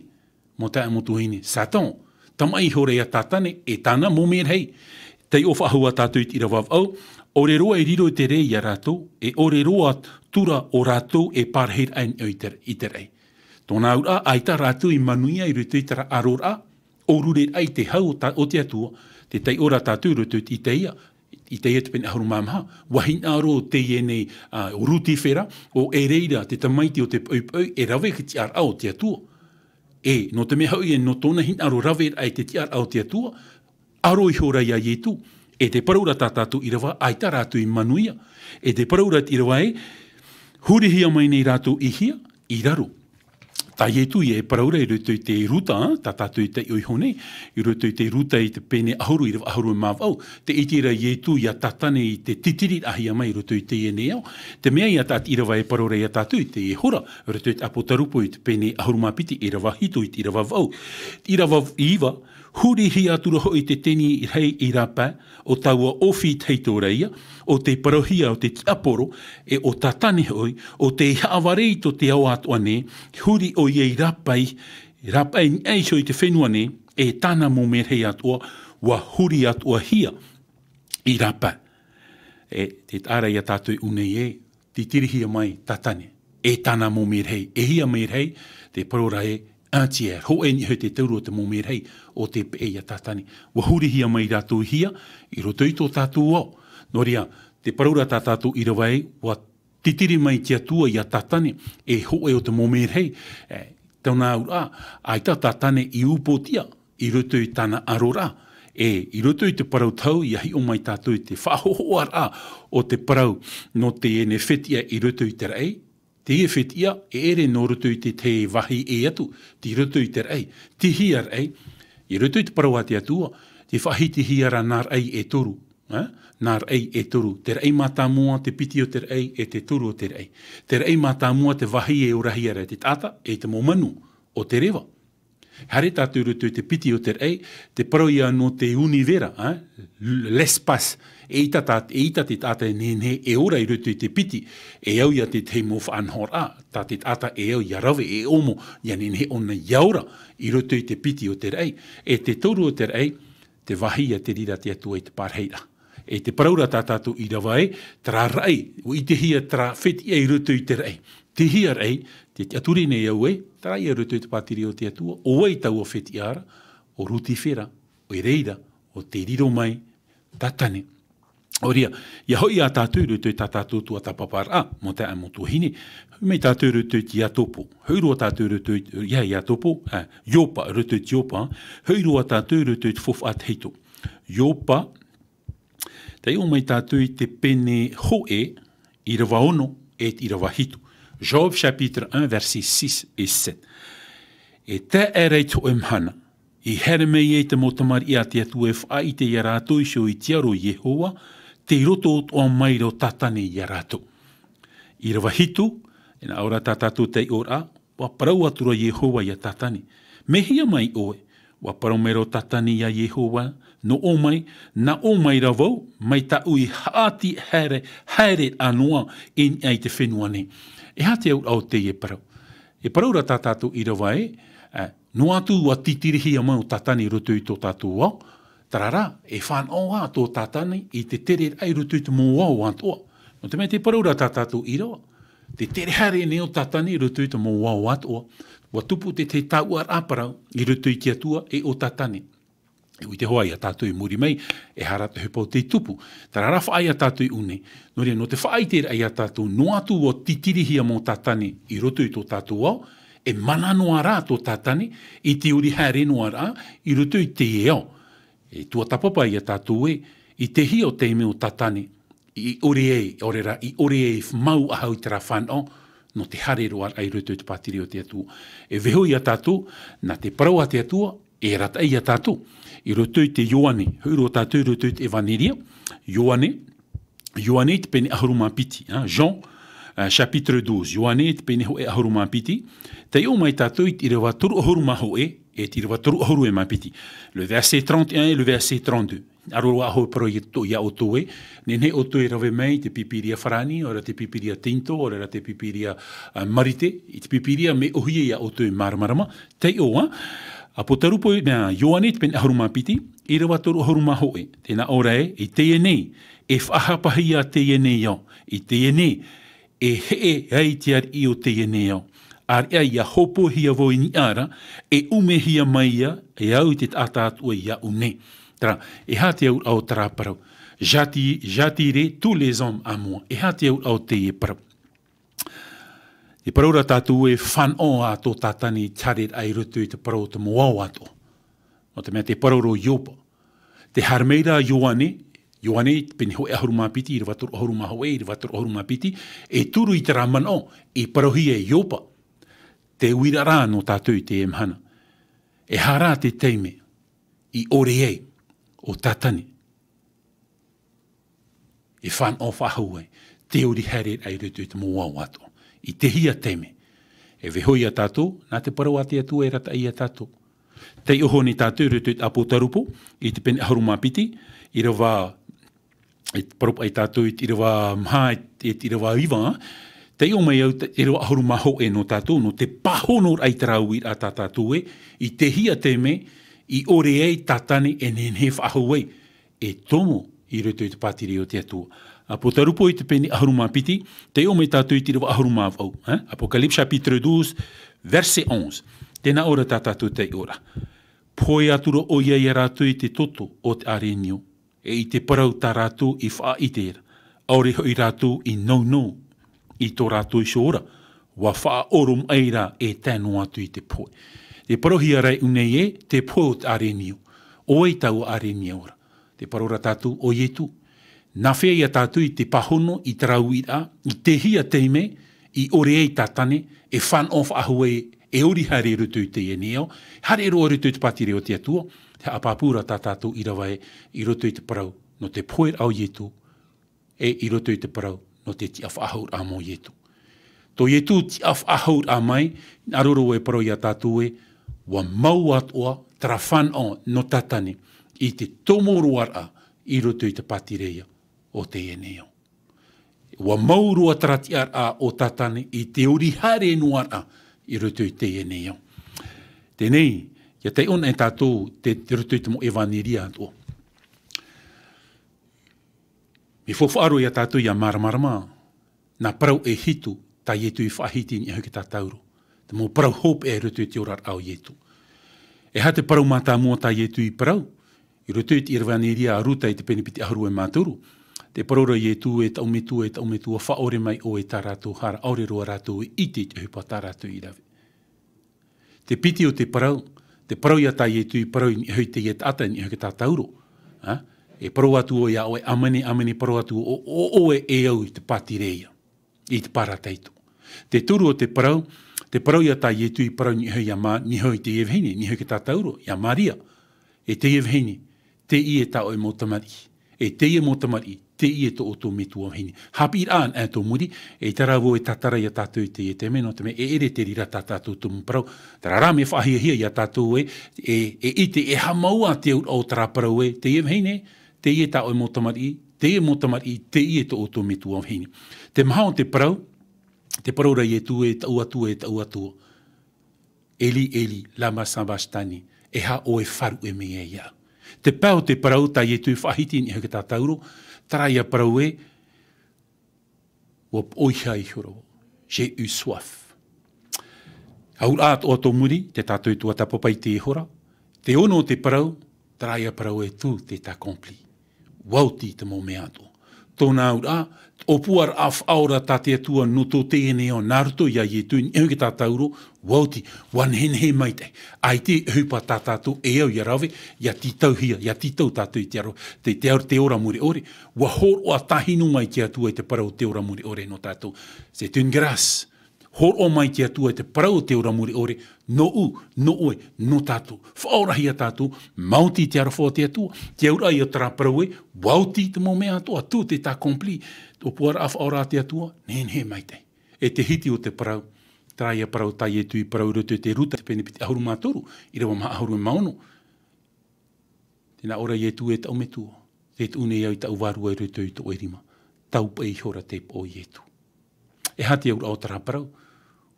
Mau taeaʻe mau tuahine, Satan, tamaʻi ihora ia Tātane, e tāna mau mērahi. Taiʻo faʻahou ā tātou i te ʻīrava vaʻu, ʻore roa e riro i te rē ia rātou, e ʻore roa atu ra ʻo rātou e pārahi aʻe nei i te, i te raʻi. Tōna auraʻa, ʻaita rātou i manuia i roto i terā ʻaroraʻa, ʻōrureraʻa i te hau o ta-, o te Atua, tē taiʻo ra tātou i roto i te Itaia, I teie te pene ʻahuru mā maha, ua hinaʻaro teie nei, ā, ʻo Rutifera, ʻo Ereira, te tamaiti o te poʻipoʻi, e rave i te tiʻaraʻa o te Atua. E, nō te mea hoʻi, e nō tōna hinaʻaro rave i te tiʻaraʻa o te Atua, ʻaro ihora ia Ietu. E tē parau ra tā tātou ʻīrava, ʻaita rātou i manuia. E tē parau ra te ʻīrava ē, hurihia mai nei rātou i hea, i raro. Tā Ietu ia e parau ra i roto i te Ruta, tā tātou i taiʻo iho nei, i roto i te Ruta i te pene ʻahuru, ʻīrava ʻahuru mā vaʻu, tē ʻite ra Ietu ia Tātane i te titirihia mai i roto i teie nei ao. Te mea ia tā te ʻīrava e parau ra ia tātou i teie hora, i roto i te Apotarupo i te pene ʻahuru mā piti, ʻīrava hitu i te ʻīrava vaʻu. ʻĪrava iva, hurihia atu ra hoʻi te tini rahi i rāpae, ʻo taua ʻōfī tahito ra ia, ʻo tei parauhia ʻo te tiaporo, e ʻo Tātane hoʻi, ʻo tei haʻavare i tō te ao atoʻa nei, huri ʻoia i rāpae, rāpae i niʻa iho i te fenua nei, e tāna mau merahi atoʻa, ua huri atoʻa hia i rāpae. E, tē taʻa ra ia tātou i ʻō nei ē, titirihia mai Tātane. E tāna mau merahi, e hia merahi, tē parau ra ē, un tiers, hōʻē i niʻa iho i te taura o te mau merahi, ʻo tē peʻe ia Tātane. Ua hurihia mai rātou i hea, i roto i tō tātou ao. Nō reira, tē parau ra tā tātou ʻīrava ē, ua titiri mai te Atua ia Tātane, e hōʻē o te mau merahi, e, tōna auraʻa, ʻaita Tātane i upoʻotiʻa, i roto i tāna ʻaroraʻa, e, i roto i te parau tau, ia hiʻo mai tātou i te faʻahohoʻaraʻa o te parau nō teie nei fetiʻa i roto i te raʻi, teie fetiʻa, e ʻere nō roto i te, te vāhi ʻē atu, tei roto i te raʻi, tei hea raʻi, i roto i te parau a te Atua, tē faʻahitihia ra nā raʻi e toru, e? Nā raʻi e toru, te raʻi mātāmua, te piti o te raʻi, e te toru o te raʻi. Te raʻi mātāmua, te vāhi e orahia ra te taʻata, e te mau manu, ʻo te reva. Haere tātou i roto i te piti o te raʻi, tē parau ia nō te univera, e? L-, l'espace. E ʻita tā, e ʻita te taʻata e nehenehe e ora i roto i te piti, e au ia te, te mau faʻanahoraʻa, tā te taʻata e au ia rave, e ʻomo, ia nehenehe ʻōna ia ora i roto i te piti o te raʻi. E te toru o te raʻi, te vāhi ia te reira te Atua i te parahiraʻa. E tē parau ra tā tātou ʻīrava ē, terā raʻi, ʻua ʻitehia terā fetiʻa i roto i te raʻi. Tei hea raʻi, tē tiʻaturi nei au ē, terā ia i roto i te pātireia o te Atua, ʻo vai taua fetiʻa ra, ʻo Rutifera, ʻo Ereira, ʻo tei riro mai, Tātane. Nō reira, ia hoʻi ā tātou i roto i tā tātou tuatāpaparaʻa, mau taeaʻe, mau tuahine, hoʻi mai tātou i roto i te Iakobo. Hoʻi roa tātou i roto i, ia Iakobo, ā, Ioba, i roto i te Ioba, hoʻi roa tātou i roto i te faufaʻa tahito. Ioba, taiʻo mai tātou i te pene hōʻē, ʻīrava ono, e te ʻīrava hitu. Job chapitre un, versets six et sept. E tae aʻera i te hōʻē mahana, i haere mai ai te mau tamariʻi a te Atua e faʻaʻite ia rātou iho i te aro o Iehova, tei roto atoʻa mai ra ʻo Tātane ia rātou. ʻĪrava hitu, e nā ʻō ra tā tātou taiʻoraʻa, ʻua parau atu ra Iehova ia Tātane, Mehia mai ʻoe? ʻUa parau mai ra ʻo Tātane ia Iehova, Nō ʻō mai, nā ʻō mai ra vau, mai tāʻu i haʻati haere, haere noa i niʻa i te fenua nei. E aha te auraʻa o teie parau? E parau ra tā tātou ʻīrava ē, ā, noa atu ʻua titirihia mai ʻo Tātane i roto i tō tātou ao, terā rā, e fānaʻo ā tō Tātane i te tereraʻa i roto i te mau ao atoʻa. Nō te mea tē parau ra tā tātou ʻīrava, tē tere haere nei ʻo Tātane i roto i te mau ao atoʻa. ʻUa tupu te, te taʻatoʻaraʻa parau i roto i te Atua e ʻo Tātane. E ʻua ʻite hoʻi ia tātou i muri mai, e aha ra te ʻohipa o tei tupu. Terā rā faʻaea tātou i ʻō nei. Nō reira, nō te faʻaʻiteraʻa ia tātou, noa atu ʻua titirihia mai ʻo Tātane i roto i tō tātou ao, e mana noa rā tō Tātane i te ʻori haere noa rā i roto i teie ao. E tuatāpapa ia tātou ē, i te hia ʻo te mea ʻo Tātane, i ʻore ai, ʻaore rā, i ʻore ai mau ahau i terā fānaʻo, nō te haere roa raʻa i roto i te pātireia o te Atua. E vaiiho ia tātou, nā te parau a te Atua, e arataʻi ia tātou. I roto i te Ioane, hoʻi roa tātou i roto i te Evanelia, Ioane, Ioane i te pene ʻahuru mā piti, hein, Jean, euh, chapitre douze, Ioane i te pene hōʻē ʻahuru mā piti, taiʻo mai tātou i te ʻīrava toru ʻahuru mā hōʻē, e te ʻīrava toru ʻahuru e mā piti. Le verset trente et un et le verset trente-deux. Aro roa hoʻi parau ia tō, ia ʻoutou ē, nehenehe ʻoutou e rave mai i te Pīpīria farāni, ʻaore rā te Pīpīria Tinitō, ʻaore rā te Pīpīria, ā, Marite, i te Pīpīria mea ʻōhie ia ʻoutou e māramarama, taiʻo ā, Apotarupo, nā, Ioane te pene ʻahuru mā piti, ʻīrava toru ʻahuru mā hōʻē, tē nā ʻō ra ē, i teie nei, e faʻahapahia teie nei ao, i teie nei, e heʻe ai te ariʻi o teie nei ao. ʻĀreʻa ia hōpoihia vau i niʻa ra, e ʻumehia mai ia, e au i te taʻata atoʻa iāʻu nei. Terā, e aha te auraʻa o terā parau? J'atti-, j'attirerai tous les hommes à moi. E aha te auraʻa o teie parau? E parau ra tātou e fānaʻo ā tō Tātane i te haereraʻa i roto i te parau o te mōao atoʻa. Nō te mea te parau ra o Ioba. Tē haere mai ra Ioane, Ioane, pene hōʻē ʻahuru mā piti, ʻīrava toru ʻahuru mā hōʻē, ʻīrava toru ʻahuru mā piti, e turu i terā manaʻo, i parauhia e Ioba. Te uiraʻa ra nō tātou i teie mahana. E aha rā te taime i ʻore ai ʻo Tātane e fānaʻo faʻahou ai, te ori haereraʻa i roto i te mōao atoʻa. I te hia taime, e vaiiho ia tātou, nā te parau a te Atua e arataʻi ia tātou. Taiʻo hoʻi tātou i roto i te ʻApotarupo, i te pene ʻahuru mā piti, ʻīrava, e parau paʻi tātou i te ʻīrava maha, e te ʻīrava iva, taiʻo mai au te ʻīrava ʻahuru mā hōʻē nō tātou, nō te pāhonoraʻa i terā uiraʻa tā tātou ē, i te hia taime, i ʻore ai Tātane e nehenehe faʻahou ai, e tomo i roto i te pātireia o te Atua. ʻApotarupo i te pene ʻahuru mā piti, taiʻo mai tātou i te ʻīrava ʻahuru mā vaʻu, hein? Apocalypse chapitre douze, verset onze. Tē nā ʻō ra tā tātou taiʻo ra. Pohe atu ra ʻoia ia rātou i te toto o te ʻarenio, e i te parau tā rātou i faʻaʻite ra, ʻaore hoʻi rātou i nounou i tō rātou iho ra, ʻua faʻaʻoromaʻi ra e tae noa atu i te pohe. Tē parauhia ra iʻō nei ē, te pohe o te ʻarenio. ʻO vai taua ʻarenio ra? Tē parau ra tātou, ʻo Ietu. Nā hea ia tātou i te pāhono i terā uiraʻa, i te hia taime, i ʻore ai Tātane, e fānaʻo faʻahou ai, e ori haere i roto i teie nei ao, haere roa i roto i te pātireia o te Atua, tē haʻapāpū ra tā tātou ʻīrava ē, i roto i te parau, nō te poheraʻa o Ietu, e i roto i te parau, nō te tiʻafaʻahouraʻa mau o Ietu. Tō Ietu tiʻafaʻahouraʻa mai, hinaʻaro ra e parau ia tātou ē, ʻua mau atoʻa terā fānaʻo nō Tātane, i te tomo roa ra, i roto i te pātireia o teie nei ao. ʻUa mau roa terā tiʻaraʻa o Tātane i te ori haere noa ra i roto i teie nei ao. Teie nei, ʻia taiʻo na e tātou te, te roto i te mau ʻevaneria atoʻa. Mea faufaʻa roa ia tātou ʻia māramarama, nā parau e hitu, tā Ietu i faʻahiti i niʻa iho i te tātauro. Te mau parau hopeʻa i roto i te oraraʻa o Ietu. E aha te parau mātāmua tā Ietu i parau, i roto i te ʻevaneria a Ruta i te pene piti ʻahuru e mā toru. Tē parau ra Ietu ē, taʻu Metua, e taʻu Metua, faʻaʻore mai ʻoe i tā rātou hara, ʻaore roa rātou e ʻite i te ʻohipa tā rātou i rave. Te piti o te parau, te parau ia tā Ietu i parau i niʻa iho i teie taʻata, i niʻa iho i te tātauro. Ha? E parau atu ʻoe ia ʻoe, ʻāmene, ʻāmene, parau atu ʻo, ʻo, ʻoe e au i te pātireia, i te parataito. Te toru o te parau, te parau ia tā Ietu i parau i niʻa iho ia Mā-, niʻa iho i teie vahine, niʻa iho i te tātauro, ia Maria. E teie vahine, teie tā ʻoe mau tamariʻi. E teie mau tamariʻi, teie tō ʻoutou metua vahine. Haʻapiʻiraʻa anaʻe tō muri, e terā vau e tātara ia tātou i teie taime, nō te mea e ʻere te reira tā tātou tumu parau. Terā rā mea faʻahiahia ia tātou ē, e, e ʻite, e haʻamau ā te auraʻa o terā parau ē, teie vahine, teie tā ʻoe mau tamariʻi, teie mau tamariʻi, teie tō ʻoutou metua vahine. Te maha o te parau, te parau ra Ietu ē, taʻu Atua ē, taʻu Atua. Eli, Eli, lama sabachthani, e aha ʻoe e faʻaruʻe mai ai iāʻu. Te pae o te parau tā Ietu i faʻahiti i niʻa iho i te tātauro, terā ia parau ē, ʻua poʻoiha ihora vau. J'ai eu soif. Auraʻa atoʻa tō muri, tē tātou e tuatāpapa i teie hora. Te ono o te parau, terā ia parau ē, tout est accompli. ʻUa oti te mau mea atoʻa. Tōna auraʻa, te ʻōpuaraʻa faʻaora tā te Atua nō tō teie nei ao, nā roto ia Ietu i niʻa iho i te tātauro, ʻua oti, ʻua nehenehe maitaʻi. ʻAita e ʻohipa tā tātou e au ia rave, ia tītauhia, ia tītau tātou i te aro, te, te aro, te ora mure ʻore, ʻua hōroʻa tāhinu mai te Atua i te parau o te ora mure ʻore nō tātou. C'est une grâce. Hōroʻa mai te Atua i te parau o te ora mure ʻore, nōʻu, nō ʻoe, nō tātou. Faʻaorahia tātou, maoti te aroha o te Atua. Te auraʻa ia terā parau ē, ʻua oti te mau mea atoʻa, tout est accompli. Te ʻōpuaraʻa faʻaora a te Atua, nehenehe maitaʻi. E te hiti o te parau, terā ia parau tā Ietu i parau i roto i te Ruta, te pene piti ʻahuru mā toru, ʻīrava maha ʻahuru e mā ono. Tē nā ʻō ra Ietu ē, taʻu Metua, tē tuʻu nei au i taʻu vārua i roto i tō ʻoe rima. Tau paʻi ihora te poʻo Ietu. E aha te auraʻa o terā parau?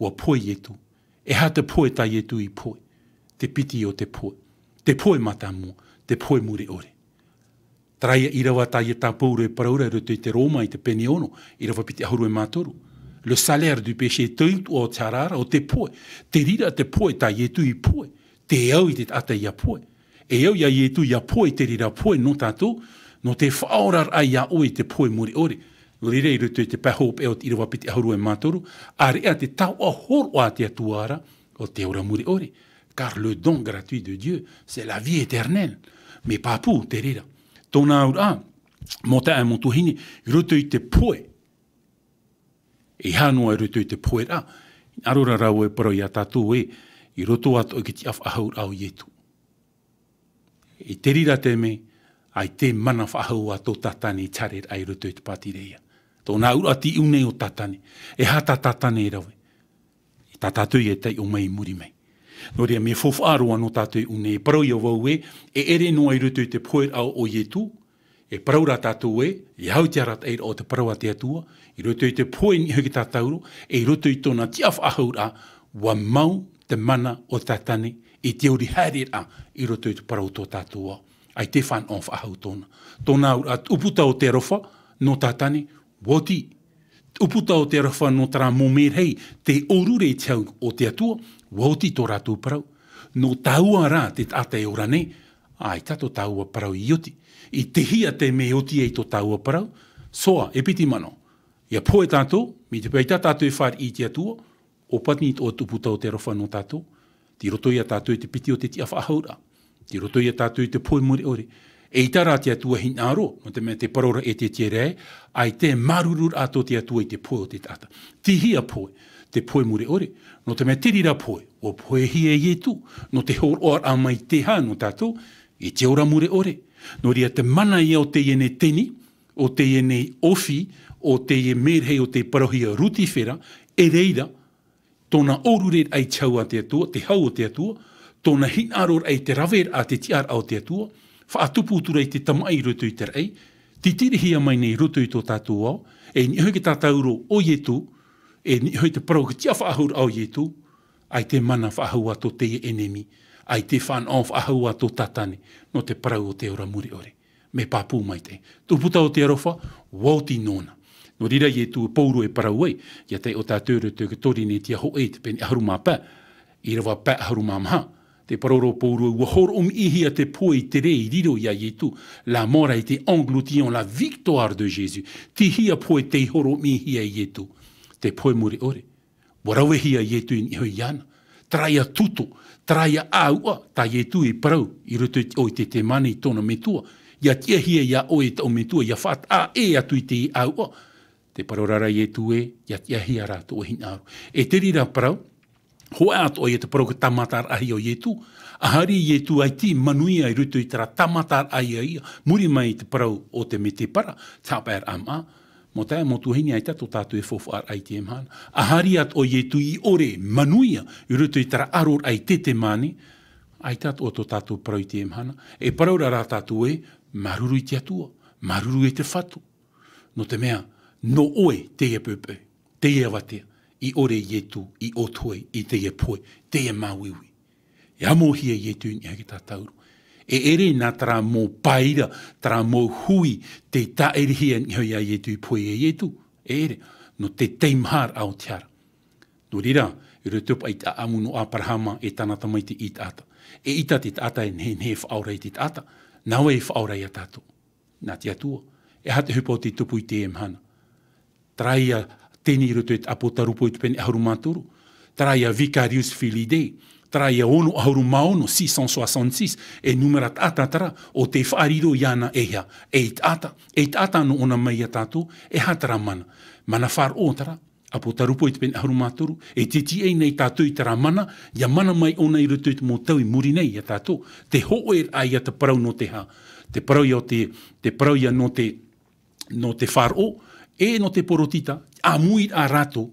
ʻUa pohe Ietu. E aha te pohe tā Ietu i pohe? Te piti o te pohe. Te pohe mātāmua, te pohe mure ʻore. Terā ia ʻīrava tā ia tā Pauro e parau ra i roto i te Roma i te pene ono, ʻīrava piti ʻahuru e mā toru. Le salaire du péché, te utuʻa o te hara ra, ʻo te pohe. Te reira te pohe tā Ietu i pohe. Te au i te taʻata ia pohe. E au ia Ietu ia pohe i te reira pohe nō tātou, Nō te faʻaoraraʻa iā ʻoe i te pohe mure ʻore. Nō reira i roto i te pae hopeʻa o te ʻīrava piti ʻahuru e mā toru, ʻāreʻa te taoʻa hōroʻa a te Atua ra, o te ora mure ʻore. Car le don gratuit de Dieu, c'est la vie éternelle. Mea pāpū te reira. Tōna auraʻa, mau taeaʻe mau tuahine, i roto i te pohe. E aha noa i roto i te pohe ra. Hinaʻaro ra rāua e parau iā tātou ē, i roto atoʻa i te tiʻa faʻahouraʻa o Ietu. I te reira te mea, ʻaita e mana faʻahou ā tō Tātane i te haereraʻa i roto i te pātireia. Tōna auraʻa te ʻū nei o Tātane. E aha tā Tātane e rave? E tā tātou ia e taiʻo mai i muri mai. Nō reira, mea faufaʻa roa nō tātou i ʻō nei, e parau ia vau ē, e ʻere noa i roto i te pohe ra o Ietu, e parau ra tātou ē, e au i te arataʻiraʻa o te parau a te Atua, i roto i te pohe i niʻa i te tātauro, e i roto i tōna tiʻa faʻahouraʻa, ʻua mau te mana o Tātane i te ori haereraʻa i roto i te parau o tō tātou ao. ʻAita e fānaʻo faʻahou tōna. Tōna auraʻa, te ʻūputa o te aroha, nō Tātane, ʻua oti. Te ʻūputa o te aroha nō terā mau merahi, tē ʻōrure i te hau o te Atua, ʻua oti tō rātou parau. Nō tāua rā te taʻata e ora nei, ʻaita tō tāua parau i oti. I te hea te mea e oti ai tō tāua parau? Soa, e piti manaʻo. ʻIa pohe tātou, mai te peu ʻaita tātou e fāriʻi i te Atua, ʻōpani tō te ʻūputa o te aroha nō tātou, tei roto ia tātou i te piti o te tiʻa faʻahouraʻa, tei roto ia tātou i te pohe mure ʻore. ʻEita rā te Atua e hinaʻaro, nō te mea tē parau ra Ezekiela ē, ʻaita e māuruururaʻa tō te Atua i te pohe o te taʻata. Te hea pohe? Te pohe mure ʻore, nō te mea te reira pohe, ʻua pohehia e Ietu, nō te hōroʻaraʻa mai i te hea nō tātou, i te ora mure ʻore. Nō reira te mana ia o teie nei teni, o teie nei ʻohi, o teie merahi o tē parauhia Rutifera, e reira, tōna ʻōrureraʻa i te hau a te Atua, te hau o te Atua, tōna hinaʻaroraʻa i te raveraʻa, te tiʻaraʻa o te Atua, faʻatupu atu ra i te tamaʻi i roto i te raʻi, titirihia mai nei i roto i tō tātou ao, e niʻa hoʻi i te tātauro o Ietu, e niʻa hoʻi i te parau o te tiʻa faʻahouraʻa o Ietu, ʻaita e mana faʻahou ā tō teie ʻenemi, ʻaita e fānaʻo faʻahou ā tō Tātane, nō te parau o te ora mure ʻore. Mea pāpū maitaʻi. Te ʻūputa o te aroha, ʻua oti nōna. Nō reira Ietu, Pauro e parau ai, ʻia taiʻo tātou i roto i te Korinetia hōʻē, te pene ʻahuru mā pae, ʻīrava pae ʻahuru mā maha. Tē parau ra Pauro, ʻua horoʻomiʻihia te pohe i te rē i riro iā Ietu. La mort a été engloutie en la victoire de Jésus. Te hea pohe tei horoʻomiʻihia e Ietu? Te pohe mure ʻore. ʻUa ravehia Ietu i niʻa iho iāna. Terā ia tuto, terā ia ʻāuʻa, tā Ietu i parau, i roto i te ʻō i Ietesemane i tōna metua. ʻIa tiʻahia iā ʻoe e taʻu metua, ʻia faʻataʻa ʻē atu i te ʻāuʻa. Tē parau ra Ietu ē, ʻia tiʻahia rā tō ʻoe hinaʻaro. E te reira parau, hōʻē atoʻa ia te parau ka tāmataraʻahia ʻo Ietu. ʻA haere Ietu ʻaita i manuia i roto i terā tāmataraʻa ia, muri mai i te parau o te mētēpara, te haʻapaeraʻa māʻa. Mau taeaʻe, mau tuahine, ʻaita tō tātou e faufaʻaraʻa i teie mahana. ʻA haere atoʻa Ietu i ʻore manuia i roto i terā ʻaroraʻa i Ietesemane, ʻaita atoʻa tō tātou parau i teie mahana. E parau ra rā tātou ē, māuruuru i te Atua, māuruuru i te Fatu. Nō te mea, nō ʻoe teie poʻipoʻi, teie avatea, i ʻore Ietu i ʻō atu ai i teie pohe, teie māuiui. E amo hia Ietu i niʻa i te tātauro. E ʻere nā terā mau pae ra, terā mau hui, tei tāʻirihia i niʻa iā Ietu i pohe iā Ietu. E ʻere, nō te teimaharaʻa o te hara. Nō reira, i roto paʻi i te ʻāʻamu nō Aperahama e tāna tamaiti i taʻata. E ʻita te taʻata, e nehenehe e faʻaora i te taʻata. Nā vai e faʻaora iā tātou? Nā te Atua. E aha te ʻohipa o tē tupu i teie mahana? Terā ia teni i roto i te ʻĀpōtarupo i te pene ʻahuru mā toru. Terā ia Vicarius Filii Dei. Terā ia ono ʻahuru mā ono, six cent soixante-six. E nūmera taʻata terā, ʻo tē faʻariro iāna e hea? Ei taʻata. Ei taʻata nō ʻōna mai iā tātou, e aha terā mana? Mana faʻaroʻo terā. ʻĀpōtarupo i te pene ʻahuru mā toru, e tīaʻi nei tātou i terā mana, ʻia mana mai ʻōna i roto i te mau tau i muri nei iā tātou, te hōʻēraʻa ia te parau nō te hea, te parau ia o te, te parau ia nō te, nō te faʻaroʻo, e nō te poritita, ʻāmuiraʻa rātou,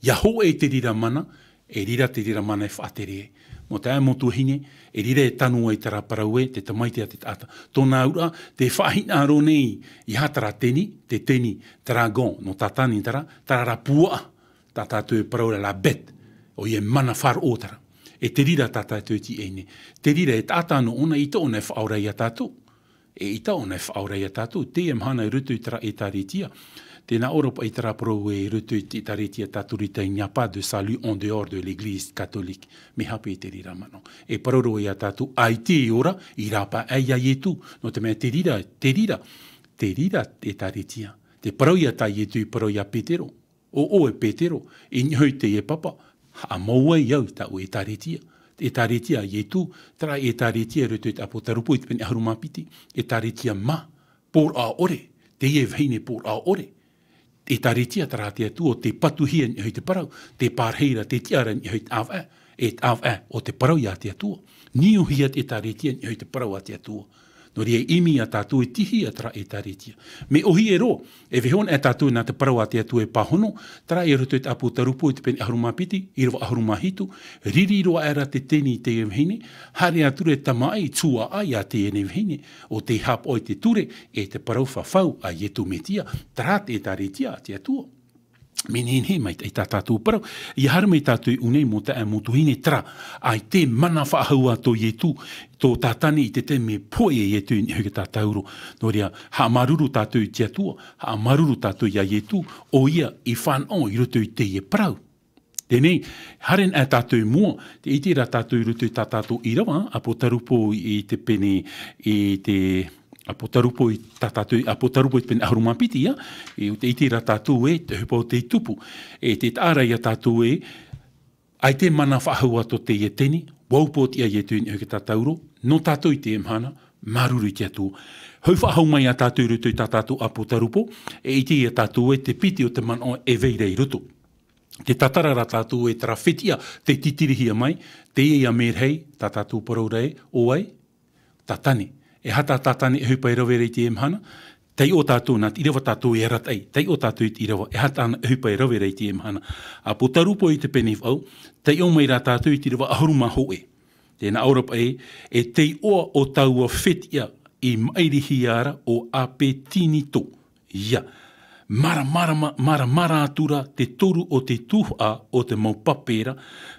ʻia hōʻē te reira mana, e reira te reira mana e faʻatere ai. Mau taeaʻe, mau tuahine, e reira e tano ai terā parau ē, te tamaiti a te taʻata. Tōna auraʻa, tē faʻahinaʻaro nei, i aha terā teni, te teni, terā dragon, nō Tātane terā, terā rā puaʻa, tā tātou e parau ra la bête, ʻoia e mana faʻaroʻo terā. E te reira tā tātou e tīaʻi nei. Te reira e taʻata nō ʻōna, ʻaita ʻōna e faʻaora iā tātou. E ʻita ʻōna e faʻaora iā tātou, teie mahana i roto i terā ʻĒtārētia. Tē nā ʻō ra paʻi terā parau ē i roto i te ʻĒtārētia Tatorita, il n'y a pas de salut en dehors de l'Église catholique. Mea hape te reira manaʻo. E parau roa iā tātou, ʻaita e ora, i rāpae iā Ietu. Nō te mea te reira, te reira, Te reira ʻētāretia. Te parau ia tā Ietu i parau ia Petero. ʻO ʻoe Petero, i niʻa iho i teie papa, haʻamau ai au i tāʻu ʻētāretia. Te ʻētāretia a Ietu, terā ʻētāretia i roto i te ʻĀpōtarupo i te pene ʻahuru mā piti, ʻētāretia mā, pōroʻa ʻore, teie vahine pōroʻa ʻore. ʻĒtāretia terā a te Atua, ʻo tē patuhia i niʻa i te parau, tē pārahi ra, tē tiʻa ra i niʻa i te ʻāvaʻe, e te ʻāvaʻe, ʻo te parau ia te Atua. Niuhia te ʻētāretia i niʻa i te parau a te Atua. Nō reira, ʻimi ia tātou e tihi ia terā ʻētāretia. Mea ʻōhie roa, e vaiiho anaʻe tātou nā te parau a te Atua e pāhono, terā i roto i te ʻĀpōtarupo i te pene ʻahuru mā piti, ʻīrava ʻahuru mā hitu, riri roa aʻera te teni i teie vahine, haere atu ra te tamaʻi tuaʻa ia teie nei vahine, ʻo tē haʻapaʻo i te ture, e te parau fafau a Ietu Metia, terā te ʻētāretia a te Atua. Mea nehenehe maitaʻi tā tātou parau, ʻia haere mai tātou i ʻō nei mau taeaʻe, mau tuahine, terā, ʻaita e mana faʻahou ā tō Ietu, tō Tātane i te taime e pohe ai Ietu i niʻa i te tātauro. Nō reira, haʻamāuruuru tātou i te Atua, haʻamāuruuru tātou ia Ietu, ʻoia i fānaʻo i roto i teie parau. Teie nei, haere anaʻe tātou i mua, tē ʻite ra tātou i roto i tā tātou ʻīrava, ʻĀpōtarupo i te pene, i te ʻĀpōtarupo i tā tātou, ʻĀpōtarupo i te pene ʻahuru mā piti, ia, e, tē ʻite ra tātou ē, te ʻohipa o tei tupu. E tē taʻa ra ia tātou ē, ʻaita e mana faʻahou ā tō teie teni, ʻua upoʻotiʻa Ietu i niʻa i te tātauro, nō tātou i teie mahana, māuruuru i te Atua. Hoʻi faʻahou mai ia tātou i roto i tā tātou ʻĀpōtarupo, e ʻite ia tātou ē te piti o te manaʻo e vai ra i roto. Tē tātara ra tātou ē terā fetiʻa tei titirihia mai, teie ia Merehei, tā tātou parau ra ē, ʻo vai? Tātane. E aha tā Tātane ʻohipa e rave ra i teie mahana? Taiʻo tātou, nā te ʻīrava tātou e arataʻi, taiʻo tātou i te ʻīrava, e aha tāna ʻohipa e rave ra i teie mahana? ʻĀpōtarupo i te pene vaʻu, taiʻo mai ra tātou i te ʻīrava ʻahuru mā hōʻē. Tē nā ʻō ra paʻi, e te iʻoa o taua fetiʻa i maʻirihia ra ʻo Apetinito. Ia, māramarama, māramarama atu ra te toru o te tuhaʻa o te mau pape ra,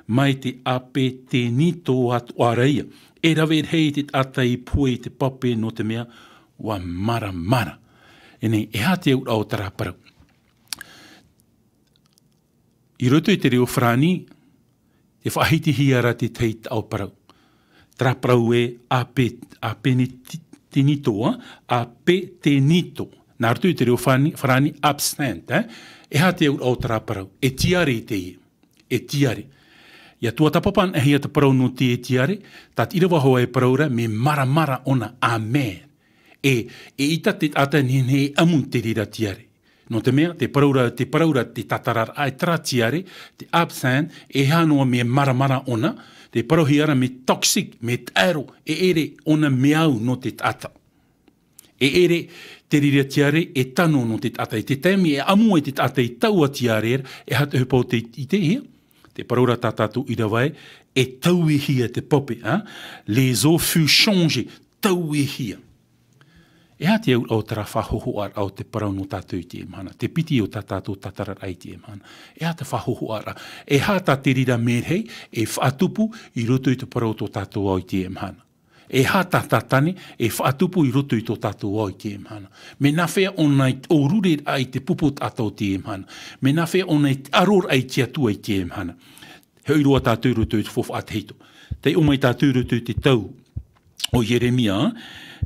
mai te Apetinito atoʻa ra ia. E rave rahi te taʻata i pohe i te pape nō te mea, ʻua māramarama. Teie nei, e aha te auraʻa o terā parau? I roto i te reo farāni, tē faʻahitihia ra te tahi taʻo parau. Terā parau ē, ape-, apetinito, ā, apetinito. Nā roto i te reo farāni, farāni absinthe, ē? E aha te auraʻa o terā parau? E tiare teie. E tiare. ʻIa tuatāpapa anaʻe hia te parau nō teie tiare, tā te ʻīrava hoʻi e parau ra, mea māramarama ʻōna, amer. E, eʻita te taʻata e nehenehe e ʻamu i te reira tiare. Nō te mea, tē parau ra, tē parau ra te tātararaʻa e terā tiare, te absinthe, e aha noa mea māramarama ʻōna, tē parauhia ra mea toxique, mea taʻero, e ʻere ʻōna mea au nō te taʻata. E ʻere te reira tiare e tano nō te taʻata. I te taime e ʻamu ai te taʻata i taua tiare ra, e aha te ʻohipa o tei ʻitehia? Tē parau ra tā tātou ʻīrava ē, e tauihia te pape, ā? Les os furent changés, tauihia. E aha te auraʻa o terā faʻahōhoʻaraʻa o te parau nō tātou i teie mahana? Te piti o tā tātou tātararaʻa i teie mahana. E aha te faʻahōhoʻaraʻa? E aha tā te reira Merehei e faʻatupu i roto i te parau o tō tātou ao i teie mahana? E aha tā Tātane e faʻatupu i roto i tō tātou ao i teie mahana? Mea nāfea ʻōna i te ʻōrureraʻa i te pupu o te taʻata o teie mahana? Mea nāfea ʻōna i te ʻaroraʻa i te Atua i teie mahana? Hoʻi roa tātou i roto i te faufaʻa tahito. Taiʻo mai tātou i roto i te tau o Ieremia,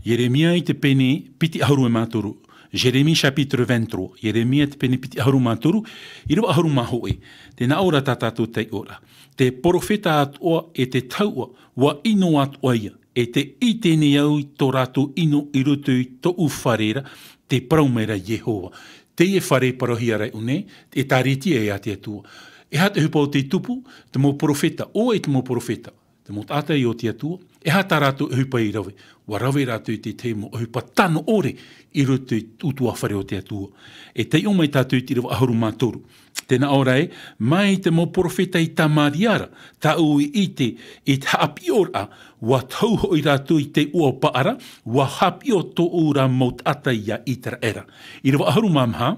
Ieremia i te pene piti ʻahuru mā toru. Jérémie chapitre vingt-trois. Ieremia te pene piti ʻahuru mā toru, ʻīrava ʻahuru mā hōʻē. Tē nā ʻō ra tā tātou taiʻoraʻa. Te perofeta atoʻa e te tahuʻa, ʻua ʻino atoʻa ia. E tē ʻite nei au i tō rātou ʻino i roto i tōʻu fare ra, tē parau mai ra Iehova. Teie fare parauhia ra i ʻō nei, te ʻĒtārētia a te Atua. E aha te ʻohipa o tei tupu? Te mau perofeta, ʻo vai te mau perofeta? Te mau taʻata o te Atua. E aha tā rātou ʻohipa i rave? ʻUa rave rātou i te tahi mau ʻohipa tano ʻore i roto i te ʻutuāfare o te Atua. E taiʻo mai tātou i te ʻīrava ʻahuru mā toru. Tē nā ʻō ra ē, mai te mau perofeta i Tamaria ra, tāʻu i ʻite i te haʻapiʻiraʻa, ʻua tau hoʻi rātou i te ʻuapaʻa ra, ʻua haʻapiʻi tōʻu ra mau taʻata ia Iteraera. ʻĪrava ʻahuru mā maha,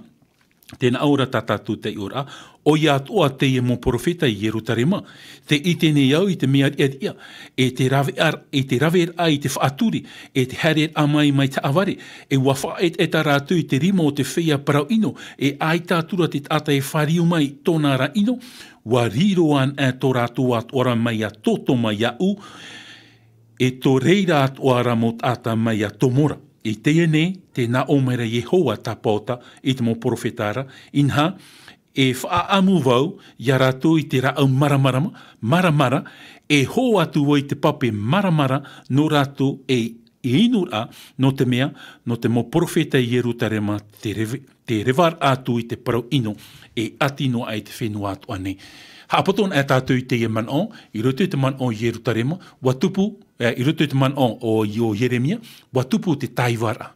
tē nā ʻō ra tā tātou taiʻoraʻa, ʻoia atoʻa teie mau perofeta i Ierutarema, tē ʻite nei au i te mea riʻariʻa, e te rave ar-, e te raveraʻa i te faʻaturi, e te haereraʻa mai, mai te haʻavare, e ʻua faʻaetaeta rātou i te rima o te feiā parau ʻino, e ʻaita atu ra te taʻata e fāriu mai i tōna ra ʻino, ʻua riro anaʻe tō rātou atoʻa ra mea toto mai iāʻu, e tō reira atoʻa ra mau taʻata mea tomo ra. I teie nei, tē nā ʻō mai ra Iehova Tapaota i te mau perofeta ra, inaha, e faʻaʻamu vau ia rātou i te rāʻau maramarama, maramara, e hō atu vau i te pape maramara nō rātou e, e inu ra, nō te mea, nō te mau perofeta i Ierutarema te reve-, te revaraʻa atu i te parau ʻino, e ʻati noa aʻe i te fenua atoʻa nei. Haʻapoto ana e tātou i teie manaʻo, i roto i te manaʻo o Ierutarema, ʻua tupu, e, i roto i te manaʻo o, o Ieremia, ʻua tupu te tāivaraʻa.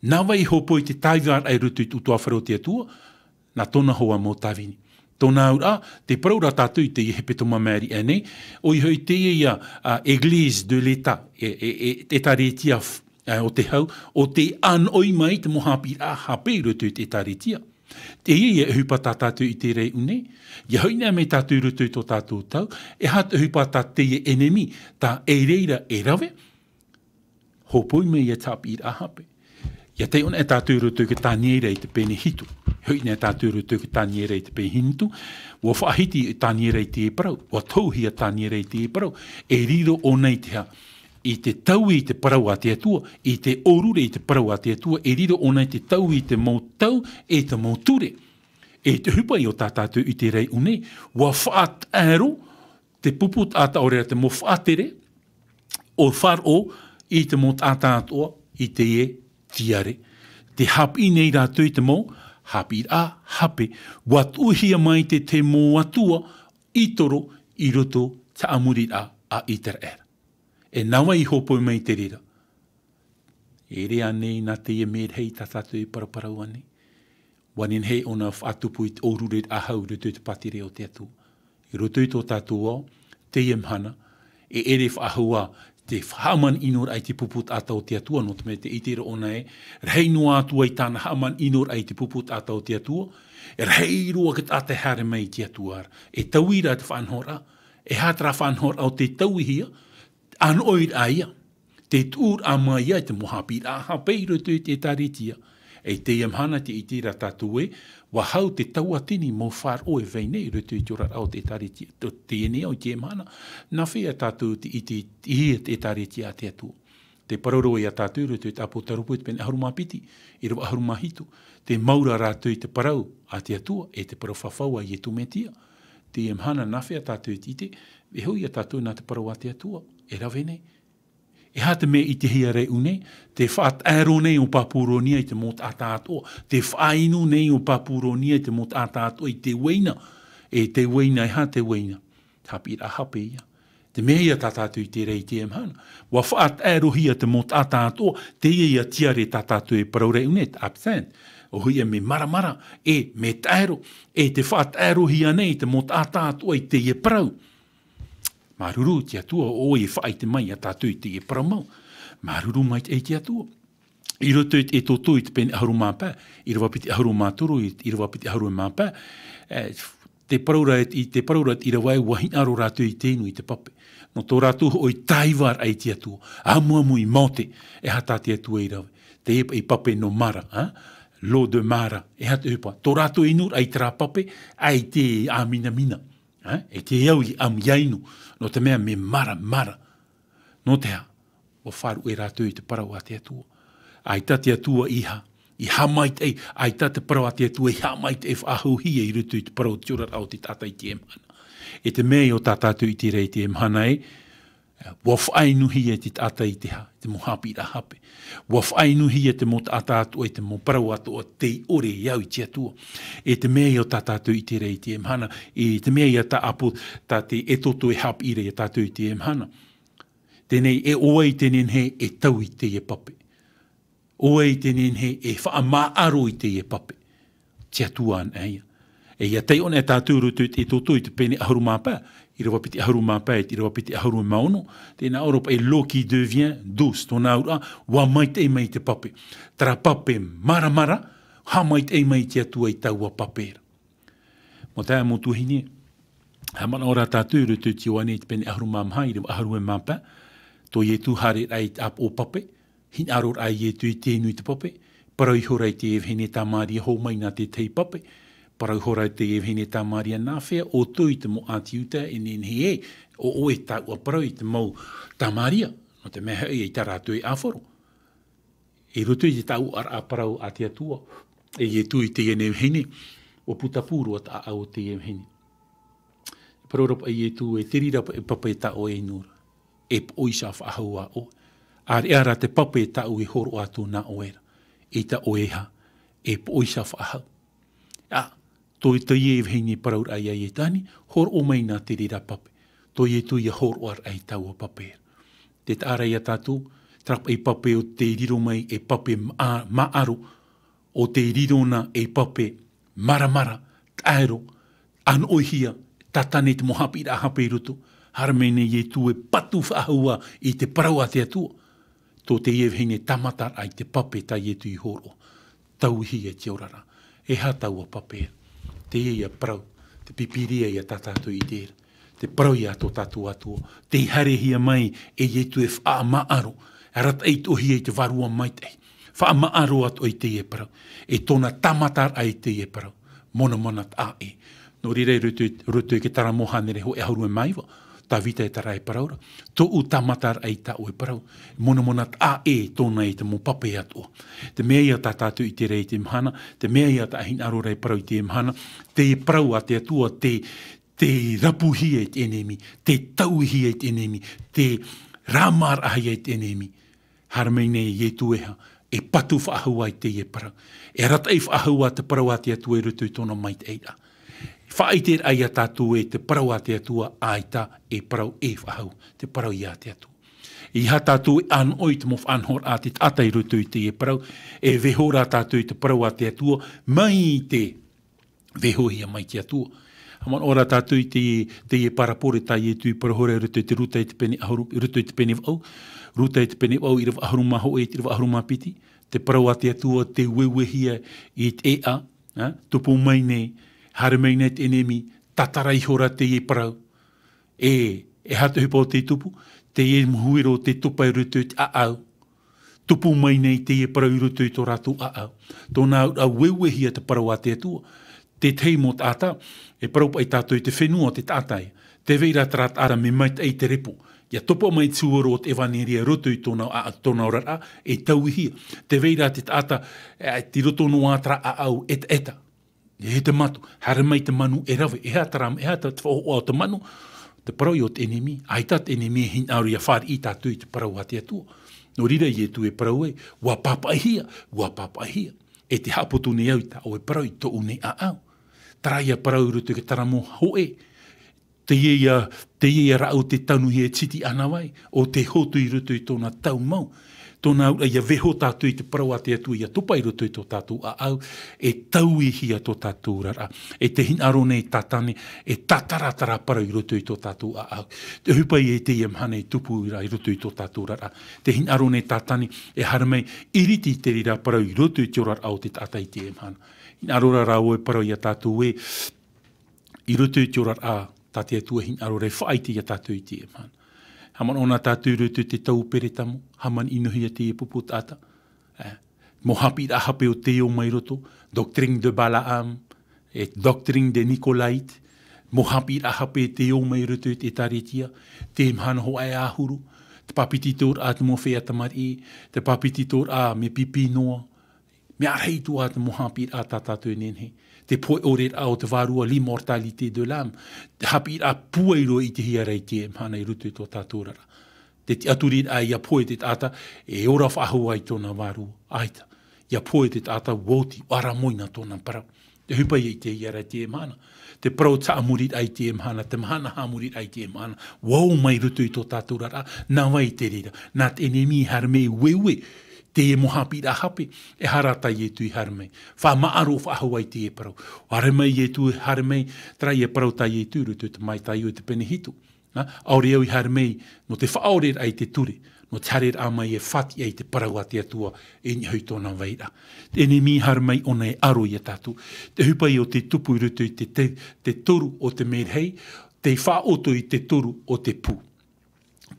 Nā vai e hōpoi te tāivaraʻa i roto i te ʻutuāfare o te Atua? Nā tōna hoa mau tāvini. Tōna auraʻa, tē parau ra tātou i teie hepetoma māʻiri aʻe nei, ʻoia hoʻi teie ia, a, Église de l'État, e, e, e, ʻētāretia f-, a, o te hau, ʻo tē ʻānoʻi mai te mau haʻapiʻiraʻa hape i roto i te ʻētāretia. Teie ia ʻohipa tā tātou i ʻite ra i ʻō nei, ʻia hoʻi noa mai tātou i roto i tō tātou tau, e aha te ʻohipa tā teie ʻenemi, tā e reira e rave, hōpoi mai ia te haʻapiʻiraʻa hape. ʻIa taiʻo ana e tātou i roto i te Taniera i te pene hitu. Hoʻi ana e tātou i roto i te Taniera i te pene hitu. ʻUa faʻahiti Taniera i te parau. ʻUa tohuhia Taniera i te parau. E riro ʻōna i te aha? I te taui i te parau a te Atua. I te ʻōrure i te parau a te Atua. E riro ʻōna i te taui i te mau tau, e te mau ture. E te ʻohipa ia tā tātou i ʻite ra i ʻō nei. ʻUa faʻataʻero te pupu taʻata, ʻaore ra te mau faʻatere o Faraō i te mau taʻata atoʻa i teie tiare. Tē haʻapiʻi nei rātou i te mau haʻapiʻiraʻa hape, ʻua tuʻuhia mai te, te mau atua ʻītoro i roto te haʻamoriraʻa a Iteraera. E nā vai i hōpoi mai te reira? E ʻere ānei nā teie mea rahi tā tātou e paraparau nei? ʻUa nehenehe ʻōna faʻatupu i te ʻōrureraʻa hau i roto i te pātireia o te Atua. I roto i tō tātou ao, teie mahana, e ʻere faʻahou ā te faʻahaʻamanaʻo ʻino raʻa i te pupu taʻata o te Atua, nō te mea tē ʻite ra ʻōna ē, rahi noa atu ai tāna haʻamanaʻo ʻino raʻa i te pupu taʻata o te Atua, e rahi roa te taʻata e haere mai i te Atua ra. E taui rā te faʻanahoraʻa, e aha terā faʻanahoraʻa o tē tauihia, ʻānoʻiraʻa ia. Tē tuʻuraʻa mai ai te mau haʻapiʻiraʻa hape i roto i te ʻētāretia. E teie mahana tē ʻite ra tātou ē, ʻua hau te tauatini mau Faraō e vai nei i roto i te oraraʻa o te ʻētāretia. Tō teie nei ao i teie mahana, nā hea tātou tē ʻite i te, i te ʻētāretia a te Atua? Tē parau ra ia tātou i roto i te ʻĀpōtarupo i te pene ʻahuru mā piti, ʻīrava ʻahuru mā hitu. Tē mau ra rātou i te parau a te Atua, e te parau fafau a Ietu Metia. Teie mahana nā hea tātou tē ʻite, e hoʻi ia tātou nā te parau a te Atua, e rave nei. E aha te mea i ʻitehia ra i ʻō nei? Tē faʻataʻero nei ʻo Papuronia i te mau taʻata atoʻa. Tē faʻainu nei ʻo Papuronia i te mau taʻata atoʻa i te uaina. E te uaina, e aha te uaina? Haʻapiʻiraʻa hape ia. Te mea ia tā tātou i ʻite ra i teie mahana. ʻUa faʻataʻerohia te mau taʻata atoʻa, teie ia tiare tā tātou e parau ra i ʻō nei, te absinthe. ʻOia hoʻi ia mea maramara, e mea taʻero, e tē faʻataʻerohia nei te mau taʻata atoʻa i teie parau. Māuruuru te Atua, ʻo ʻoe e faʻaʻite mai ia tātou i teie parau mau. Māuruuru maitaʻi te Atua. I roto i te Exodo i te pene ʻahuru mā pae, ʻīrava piti ʻahuru mā toru, ʻīrava piti ʻahuru mā pae, e, te parau ra, i te parau ra te ʻīrava ē, ʻua hinaʻaro rātou i te inu i te pape. Nō tō rātou hōʻē tāivaraʻa i te Atua, amuamu i Mōte, e aha tā te Atua i rave? Te pape nō Mara, ā? L'eau de Mara, e aha te ʻohipa? Tō rātou inuraʻa i terā pape, ʻaita e ʻāminamina. Ā, e te au i ʻamu i inu, nō te mea mea maramara. Nō te aha? ʻUa faʻaruʻe rātou i te parau a te Atua. ʻAita te Atua i ha-, i haʻamaitaʻi, ʻaita te parau a te Atua i haʻamaitaʻi faʻahouhia i roto i te parau o te oraraʻa o te taʻata i teie mahana. E te mea ia tā tātou i ʻite ra i teie mahana ē, ʻua faʻainuhia te taʻata i te ha-, te mau haʻapiʻiraʻa hape. ʻUa faʻainuhia te mau taʻata atoʻa i te mau parau atoʻa tei ʻore e au i te Atua. E te mea ia tā tātou i ʻite ra i teie mahana, e te mea ia tā ʻĀpo-, tā te Exodo e haʻapiʻi ra ia tātou i teie mahana. Teie nei, e ʻo vai tē nehenehe e taui i teie pape? ʻO vai tē nehenehe e faʻamaʻaro i teie pape? Te Atua anaʻe ia. E ʻia taiʻo anaʻe tātou i roto i te Exodo i te pene ʻahuru mā pae, ʻīrava piti ʻahuru mā pae, ʻīrava piti ʻahuru mā ono, tē nā ʻō ra paʻi l'eau qui devient douce, tōna auraʻa, ʻua maitaʻi mai te pape. Terā pape maramara, haʻamaitaʻi mai te Atua i taua pape ra. Mau taeaʻe, mau tuahine, haʻamanaʻo ra tātou i roto i te Ioane i te pene ʻahuru mā maha, ʻīrava ʻahuru e mā pae, tō Ietu haereraʻa i te ʻāpoʻo pape, hinaʻaro ra Ietu i te inu i te pape, parau ihora i te vahine Tamaria, hō mai nā te tahi pape, parau ihora i te vahine Tamaria, nā hea ʻoutou te mau ʻāti Iuta e nehenehe ē, ʻo ʻoe e taʻua parau i te mau Tamaria, nō te mea hoʻi ʻaita rātou e ʻāfaro. I roto i te taʻuaraʻa parau a te Atua, e Ietu i teie nei vahine, ʻo Putapū roa te ʻāʻau o teie vahine. E parau ra paʻi Ietu, e te reira paʻi e pape tā ʻoe e inu ra, e poʻo ʻoe faʻahou ā ʻoe. ʻĀreʻa rā te pape tāʻu e hōroʻa atu nā ʻoe ra, ʻeita ʻoe e aha, e poʻo ʻoe faʻahou. ʻĀ, tō teie vahine parauraʻa ia Ietu, ani, hōroʻa mai nā te reira pape. Tō Ietu ia hōroʻaraʻa i taua pape ra. Te taʻa ra ia tātou, terā paʻi pape ʻo tē riro mai ei pape mā-, māʻaro, ʻo tē riro na ei pape māramara, taʻero, ʻānoʻihia, tātane te mau haʻapiʻiraʻa hape i roto. Haere mai nei Ietu e patu faʻahou ā i te parau a te Atua. Tō teie vahine tāmataraʻa i te pape tā Ietu i hōroʻa. Tauihia i te oraraʻa. E aha taua pape? Teie ia parau, te Pīpīria ia tā tātou i ʻite ra. Te parau ia tō tātou Atua. Tei haerehia mai e Ietu e faʻamāʻaro. E arataʻi atoʻa hia i te Vārua Maitaʻi. Faʻamāʻaro atoʻa i teie parau. E tōna tāmataraʻa i teie parau. Monamona taʻa ʻē. Nō reira i roto i, roto i te Taramo hānere hōʻē ʻahuru e mā iva, Tāvita e terā e parau ra. Tōʻu tāmataraʻa i tā ʻoe parau. Monamona taʻa ʻē tōna i te mau pape atoʻa. Te mea ia tā tātou i ʻite ra i teie mahana, te mea ia tā e hinaʻaro ra e parau i teie mahana, te parau a te Atua, te, te rapuhia i te ʻenemi, te tauihia i te ʻenemi, te rāmāraʻahia i te ʻenemi. Haere mai nei Ietu e aha, e patu faʻahou ā i teie parau. E arataʻi faʻahou ā te parau a te Atua i roto i tōna maitaʻiraʻa. Faʻaʻiteraʻa ia tātou ē te parau a te Atua ʻaita e parau e faʻahou, te parau ia te Atua. ʻEiaha tātou e ʻānoʻi i te mau faʻanahoraʻa a te taʻata i roto i teie parau, e vaiiho rā tātou i te parau a te Atua, mai te vaiihohia mai te Atua. Haʻamanaʻo rā tātou i teie, teie parabole tā Ietu i parau ra i roto i te Ruta i te pene ʻahuru, i roto i te pene vaʻu, Ruta i te pene vaʻu, ʻīrava ʻahuru mā hōʻē, ʻīrava ʻahuru mā piti, te parau a te Atua, tē ueuehia i te ʻēʻa, ā, tupu mai nei, haere mai nei te ʻenemi, tātara ihora teie parau. E, e aha te ʻohipa o tei tupu, teie mau huero tei topa i roto i te ʻāʻau. Tupu mai nei teie parau i roto i tō rātou ʻāʻau. Tōna auraʻa ueuehia te parau a te Atua. Te tahi mau taʻata, e parau paʻi tātou i te fenua o te taʻata ē. Tē vai ra terā taʻata mea maitaʻi te repo. ʻIa topa mai te huero o te ʻevaneria i roto i tōna ʻā-, tōna oraraʻa, e tauihia. Tē vai ra te taʻata, e, tei roto noa terā ʻāʻau ʻetaʻeta. E te manu, haere mai te manu e rave, e aha terā, e aha te faʻahoʻa o te manu, te parau ia o te ʻenemi, ʻaita te ʻenemi e hinaʻaro ʻia fāriʻi tātou i te parau a te Atua. Nō reira Ietu e parau ai, ʻua pāpaʻihia, ʻua pāpaʻihia. E tē haʻaputu nei au i tā ʻoe parau i tōʻu nei ʻāʻau. Terā ia parau i roto i te Taramo hōʻē. Teie ia, teie ia rāʻau tē tanuhia e Titi ʻĀnavai, ʻo tē hotu i roto i tōna taumau. Tōna auraʻa ʻia vaiiho tātou i te parau a te Atua ʻia topa i roto i tō tātou ʻāʻau, e tauihia tō tātou oraraʻa. E tē hinaʻaro nei tātane, e tātaratara parau i roto i tō tātou ʻāʻau. Te ʻohipa ia i teie mahana e tupu ra i roto i tō tātou oraraʻa. Tē hinaʻaro nei tātane, e haere mai, ʻiriti te reira parau i roto i te oraraʻa o te taʻata i teie mahana. Hinaʻaro rā rāua e parau ia tātou ē, i roto i te oraraʻa, tā te Atua e hinaʻaro ra e faʻaʻite ia tātou i teie mahana. Haʻamanaʻo na tātou i roto i te tau Peretamo, hāmani-ʻinohia teie pupu taʻata. E, mau haʻapiʻiraʻa hape ʻo tei ō mai roto, doctrine de Balaam, e doctrine des Nicolaïtes, mau haʻapiʻiraʻa hape tei ō mai roto i te ʻĒtārētia, teie mahana hōʻē ʻahuru, te papetitoraʻa a te mau feiā tamariʻi, te papetitoraʻa mea pipi noa, mea rahi atoʻa te mau haʻapiʻiraʻa tā tātou e nehenehe. Te pohe ʻoreraʻa o te vārua, l'immortalité de l'âme. Te haʻapiʻiraʻa pūai roa i te hiaraʻa i teie mahana i roto i tō tātou oraraʻa. Te tiʻaturiraʻa ʻia pohe te taʻata, e ora faʻahou ai tōna vārua. ʻAita. ʻIa pohe te taʻata, ʻua oti, ʻua ara moe na tōna parau. Te ʻohipa ia i teie ra i teie mahana. Te parau haʻamoriraʻa i teie mahana, te mahana haʻamoriraʻa i teie mahana. ʻUa ō mai roto i tō tātou oraraʻa, nā vai te reira. Nā te ʻenemi haere mai ueue, teie mau haʻapiʻiraʻa hape, e aha rā tā Ietu i haere mai. Faʻamāʻaro faʻahou ai teie parau. Haere mai Ietu, haere mai, terā ia parau tā Ietu i roto i te Mātaio i te pene hitu. Nā, ʻaore au i haere mai, nō te faʻaoreraʻa i te ture, nō te haereraʻa mai e faʻatiʻa i te parau a te Atua i niʻa i tōna vairaʻa. Te ʻenemi haere mai ʻōna e ʻaro ia tātou. Te ʻohipa ia o te tupu i roto i te, te, te toru o te merahi, tei faʻaʻoto i te toru o te pū.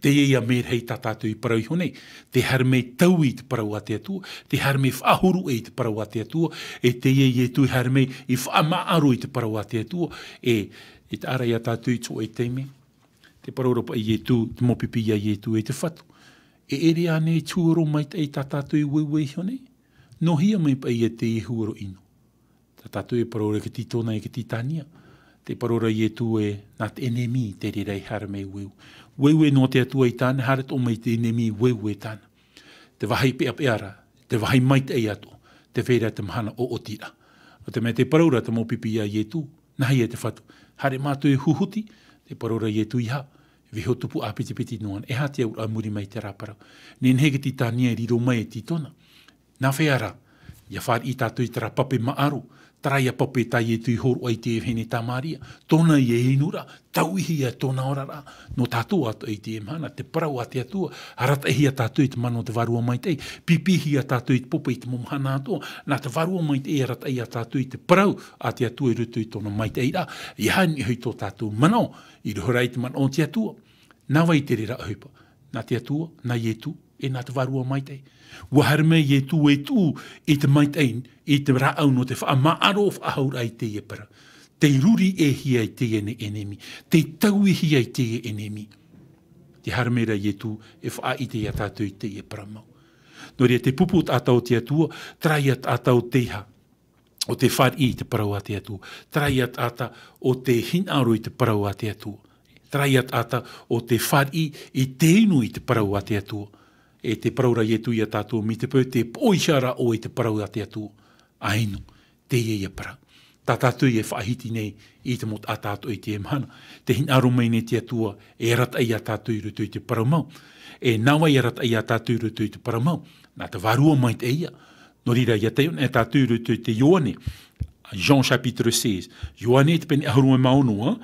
Teie ia merahi tā tātou i parau iho nei, tē haere mai taui i te parau a te Atua, tē haere mai faʻahuru i te parau a te Atua, e teie Ietu i haere mai i faʻamāʻaro i te parau a te Atua, e, e taʻa ra ia tātou i te hōʻē taime. Te parau ra paʻi Ietu, te mau pipi ia Ietu e te Fatu. E ʻere ānei te huero maitaʻi tā tātou i ueue iho nei? Nō hea mai paʻi ia teie huero ʻino? Tā tātou e parau ra i te Tītona, i te Tītania. Tē parau ra Ietu ē, nā te ʻenemi te reira e haere mai ueue. Ueue nō te Atua i tāna, haere atoʻa mai te ʻenemi ueue tāna. Te vāhi peʻapeʻa ra, te vāhi maitaʻi atoʻa, tē vai ra te mahana ʻoʻoti ra. Nō te mea tē parau ra te mau pipi ia Ietu, nā hea te Fatu? Haere mātou e huhuti, tē parau ra Ietu, ʻeiaha, vaiiho tupu ʻāpitipiti noa, e aha te auraʻa i muri mai i terā parau? Nehenehe i te Tītania e riro mai e Tītona. Nā hea rā? ʻIa fāriʻi tātou i terā pape māʻaro, terā ïa pape tā Ietu i hōroʻa i te vahine Tamāria, tōna ïa inuraʻa, tauihia tōna oraraʻa, nō tātou atoʻa i teie mahana, te parau a te Atua, arataʻihia tātou i te mana o te Vārua Maitaʻi, pīpīhia tātou i te pope i te mau mahana atoʻa, nā te Vārua Maitaʻi e arataʻi ia tātou i te parau a te Atua i roto i tōna maitaʻiraʻa, ʻeiaha i niʻa hoʻi tō tātou manaʻo, i roto rā i te manaʻo o te Atua. Nā vai te reira ʻohipa? Nā te Atua, nā Ietu, e nā te Vārua Maitaʻi. ʻUa haere mai Ietu e tuʻu i te maitaʻi, i te rāʻau nō te faʻamāʻaro faʻahou ra i teie parau. Tei ruri ʻē hia i teie nei ʻenemi, tei tauihia i teie ʻenemi. Tē haere mai ra Ietu e faʻaʻite ia tātou i teie parau mau. Nō reira te pupu taʻata o te Atua, terā ïa taʻata o te ʻeiaha, o tē fāriʻi i te parau a te Atua. Terā ïa taʻata o tē hinaʻaro i te parau a te Atua. Terā ʻia taʻata o tē fāriʻi i te inu i te parau a te Atua. E tē parau ra Ietu ia tātou, mai te peu tē poʻohia ra ʻoe i te parau a te Atua, ʻa inu, teie ïa parau. Tā tātou e faʻahiti nei i te mau taʻata atoʻa i teie mahana. Tē hinaʻaro mai nei te Atua e arataʻi ia tātou i roto i te parau mau. E nā vai e arataʻi ia tātou i roto i te parau mau? Nā te Vārua Maitaʻi ïa. Nō reira, ʻia taiʻo anaʻe tātou i roto i te Ioane, Jean chapitre seize. Ioane i te pene ʻahuru mā ono, ā?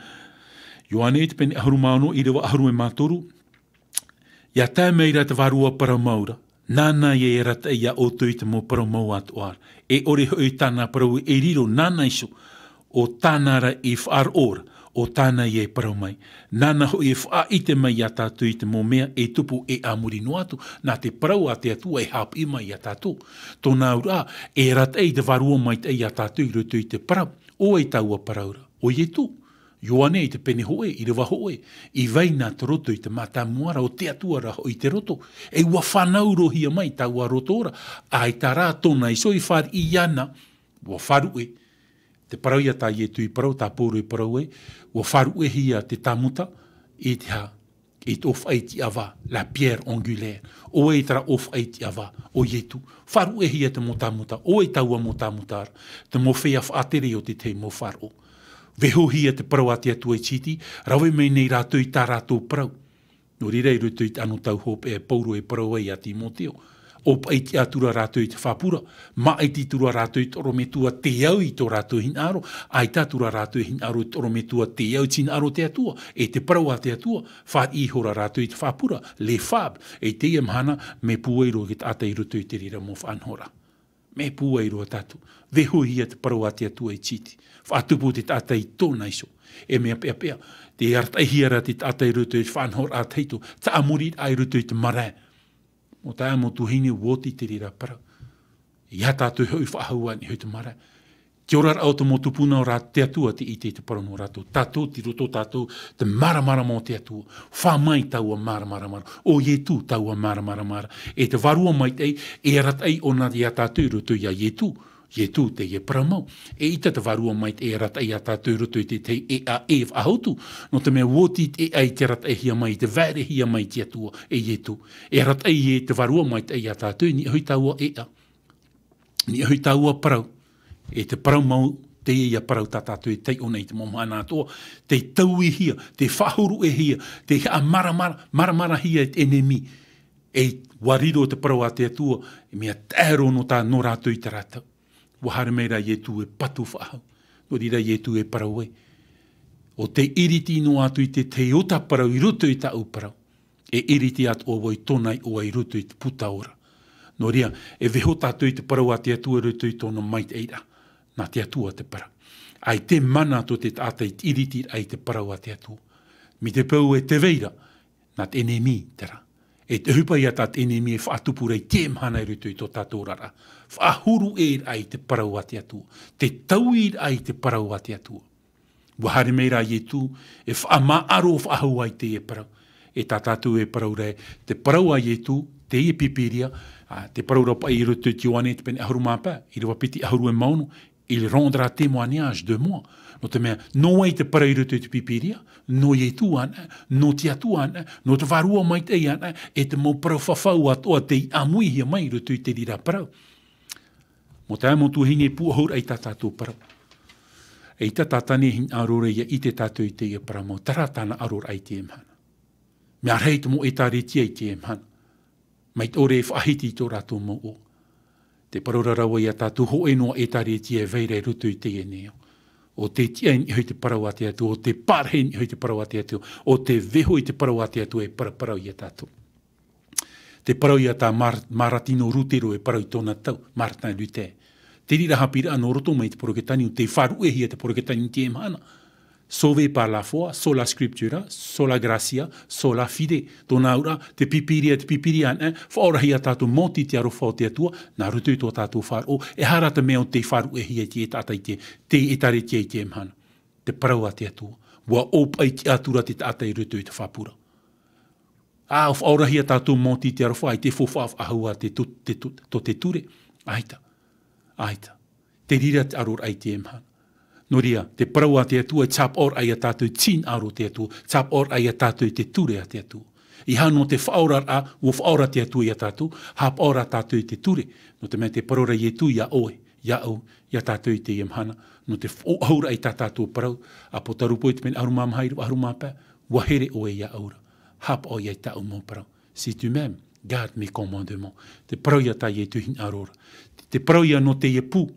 Ioane i te pene ʻahuru mā ono, ʻīrava ʻahuru mā toru. ʻIa tae mai ra te Vārua Parau Mau ra, nāna ïa e arataʻi ia ʻoutou i te mau parau mau atoʻa ra. E ʻore hoʻi tāna parau e riro nāna iho, ʻo tāna ra i faʻaroʻo ra, ʻo tāna ïa e parau mai. Nāna hoʻi e faʻaʻite mai ia tātou i te mau mea e tupu e a muri noa atu, nā te parau a te Atua e haʻapiʻi mai ia tātou. Tōna auraʻa, e arataʻi i te Vārua Maitaʻi ia tātou i roto i te parau. ʻO vai taua parau ra? ʻO Ietu. Ioane i te pene hōʻē, ʻīrava hōʻē, i vai nā te roto i te mātāmua ra, ʻo te Atua rā hoʻi te roto. E ʻua fānaurohia mai taua roto ra, ʻaita rā tōna iho i fāriʻi iāna, ʻua faʻaruʻe. Te parau ïa tā Ietu i parau, tā Pauro i parau ē, ʻua faʻaruʻehia te tāmuta i te hā, i te ʻōfaʻi tiʻavā, la pierre angulaire. ʻO vai terā ʻōfaʻi tiʻavā? ʻO Ietu. Faʻaruʻehia te mau tāmuta, ʻo vai taua mau tāmuta ra? Te mau feiā faʻatere o te tahi mau Fāroʻo. Vaiihohia te parau a te Atua i te tītī, rave mai nei rātou i tā rātou parau. Nō reira, i roto i te anotau hopeʻa e Pauro e parau ai ia Timoteo, ʻōfaʻi tiʻa atu ra rātou i te faʻapura, māʻiti atu ra rātou i te ʻorometua tei au i tō rātou hinaʻaro, ʻaita atu ra rātou e hinaʻaro i te ʻorometua tei au i te hinaʻaro o te Atua, e te parau a te Atua, fāriʻi ihora rātou i te faʻapura, les fables, e i teie mahana, mea pūai roa te taʻata i roto i te reira mau faʻanahoraʻa. Mea pūai roa tātou. Vaiihohia te parau a te Atua i te tītī. Faʻatupu te taʻata i tōna iho. E mea peʻapeʻa, tē arataʻihia ra te taʻata i roto i te faʻanahoraʻa tahito, taʻamoriraʻa i roto i te marae. Mau taeaʻe, mau tuahine, ʻua oti te reira parau. ʻEiaha tātou hoʻi faʻahou ā i niʻa hoʻi te marae. Te oraraʻa o te mau tupuna o rā te Atua tē ʻite i te parau nō rātou. Tātou, tei roto tātou, te māramarama o te Atua. Fā mai taua māramarama ra. ʻO Ietu taua māramarama ra. E te Vārua Maitaʻi, e arataʻi ʻōna ia tātou i roto ia Ietu. Ietu teie parau mau. E ʻaita te Vārua Maitaʻi e arataʻi ia tātou i roto i te tahi ʻēʻa e faʻahou atu. Nō te mea ʻua oti te ʻēʻa i te arataʻihia mai, i te vaerehia mai te Atua, e Ietu. E arataʻi e te Vārua Maitaʻi ia tātou i niʻa hoʻi taua ʻēʻa. Niʻa hoʻi taua parau, e te parau mau, teie ïa parau tā tātou e taiʻo nei i te mau mahana atoʻa, tei tauihia, tei faʻahuruʻehia, tei haʻamāramarahia e te ʻenemi. E ʻua riro te parau a te Atua, e mea taʻero nō tā, nō rātou i terā tau. ʻUa haere mai rā Ietu e patu faʻahou. Nō reira Ietu e parau ai, ʻo tē ʻiriti noa atu i te tahi ota parau i roto i tāʻu parau, e ʻiriti atoʻa vau i tōna iʻoa i roto i te puta ora. Nō reira, e vaiiho tātou i te parau a te Atua i roto i tōna maitaʻiraʻa. Nā te Atua te parau. ʻAita e mana atoʻa te taʻata i te ʻiritiraʻa i te parau a te Atua. Mai te peu e tē vai ra, nā te ʻenemi terā. E te ʻohipa ïa tā te ʻenemi e faʻatupu ra i teie mahana i roto i tō tātou oraraʻa. Faʻahuruʻeraʻa i te parau a te Atua. Te tauiraʻa i te parau a te Atua. ʻUa haere mai rā Ietu, e faʻamāʻaro faʻahou ai teie parau. E tā tātou e parau ra, te parau a Ietu, teie Pīpīria, ā, te parau ra paʻi i roto i te Ioane, te pene ʻahuru mā pae, ʻīrava piti ʻahuru e mā ono, il rendra témoignage de moi. Nō te mea, nō vai te parau i roto i te Pīpīria, nō Ietu ānei, nō te Atua ānei, nō te Vārua Maitaʻi ānei, e te mau parau fafau atoʻa tei ʻāmuihia mai i roto i te reira parau. Mau taeaʻe, mau tuahine, pūʻohu raʻa i tā tātou parau. ʻEita tātane e hinaʻaro ra ʻia ʻite tātou i teie parau mau, terā tāna ʻaroraʻa i teie mahana. Mea rahi te mau ʻētārētia i teie mahana. Mai te ʻore e faʻahiti i tō rātou mau ʻoaʻoa. Te parau ra rāua ia tātou, hōʻē noa ʻētārētia e vai ra i roto i teie nei ao. ʻO tē tiʻa i niʻa hoʻi i te parau a te Atua, ʻo tē pārahi i niʻa hoʻi i te parau a te Atua, ʻo tē vaiiho i te parau a te Atua e paraparau ia tātou. Te parau ia tā Mar-, Maratino Rutero e parau i tōna tau, Martin Luther. Te reira haʻapiʻiraʻa nō roto mai i te Poroketani, ʻo tē faʻaruʻehia te Poroketani i teie mahana. Sauvé par la foi, sola scriptura, sola gratia, sola fide. Tōna auraʻa, te Pīpīria, te Pīpīria ānei, faʻaorahia tātou maoti i te aroha o te Atua, nā roto i tō tātou faʻaroʻo, e aha rā te mea ʻo tē faʻaruʻehia i te taʻata i te, te ʻētārētia i teie mahana. Te parau a te Atua. ʻUa ʻōpaʻi tiʻa atu ra te taʻata i roto i te haʻapūraʻa. Ā, ʻua faʻaorahia tātou maoti i te aroha, ʻaita e faufaʻa faʻahou ā te to-, te to-, tō te ture. ʻAita. ʻAita. Te reira te ʻaroraʻa i teie mahana. Nō reira, te parau a te Atua, e tāpaʻo ra ia tātou i te hinaʻaro o te Atua, tāpaʻo ra ia tātou i te ture a te Atua. ʻEiaha nō te faʻaoraraʻa, ʻua faʻaora te Atua ia tātou, haʻapaʻo rā tātou i te ture. Nō te mea te parau ra Ietu ia ʻoe, ia au, ia tātou i teie mahana, nō te faʻaʻohuraʻa i tā tātou parau, ʻĀpōtarupo i te pene ʻahuru mā maha, ʻīrava ʻahuru mā pae, ʻua here ʻoe ia au ra. Haʻapaʻo ia i tāʻu mau parau. Si tu m'aimes, garde mes commandements. Te parau ia tā Ietu hinaʻaro ra. Te, te parau ia nō teie pū,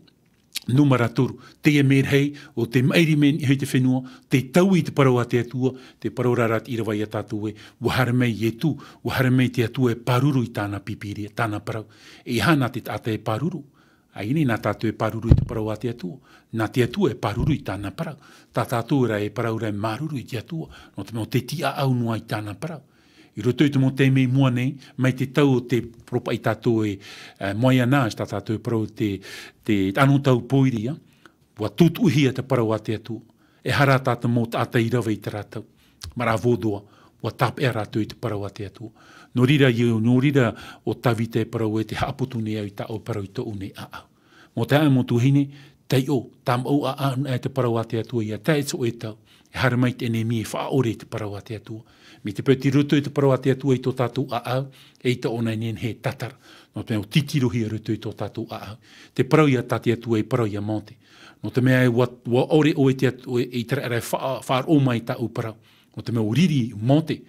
nūmera toru, teie merahi, ʻo tē maʻiri mai i niʻa hoʻi i te fenua, tē taui i te parau a te Atua, te parau ra ra te ʻīrava ia tātou ē, ʻua haere mai Ietu, ʻua haere mai te Atua e pāruru i tāna Pīpīria, tāna parau. ʻEiaha nā te taʻata e pāruru. ʻAita, nā tātou e pāruru i te parau a te Atua. Nā te Atua e pāruru i tāna parau. Tā tātou rā e parau ra e māuruuru i te Atua. Nō te mea ʻo tē tiʻaʻau noa i tāna parau. I roto i te mau taime i mua nei, mai te tau o te parau paʻi tātou e, e, Moyen Âge, tā tātou e parau te, te anotau pōiri, ʻua tutuʻihia te parau a te Atua. E aha rā tā te mau taʻata i rave i terā tau. Marae Vaudois, ʻua tāpeʻa rātou i te parau a te Atua. Nō reira, ʻio, nō reira ʻo Tavita e parau ē, tē haʻaputu nei au i tāʻu parau i tōʻu nei ʻāʻau. Mau taeaʻe, mau tuahine, taiʻo, tāmau ʻāʻau anaʻe te parau a te Atua ia tae i te hōʻē tau. E haere mai te ʻenemi e faʻaʻore i te parau a te Atua. Mai te peu tei roto i te parau a te Atua i tō tātou ʻāʻau, ʻeita ʻōna e nehenehe e tātara. Nō te mea ʻua titirohia i roto i tō tātou ʻāʻau. Te parau ia tā te Atua e parau ia Mōte. Nō te mea ē ʻua, ʻua ʻore ʻoe te Atu-, ʻo ʻĪteraʻera e faʻa-, faʻaroʻo mai i tāʻu parau. Nō te mea ʻua riri Mōte.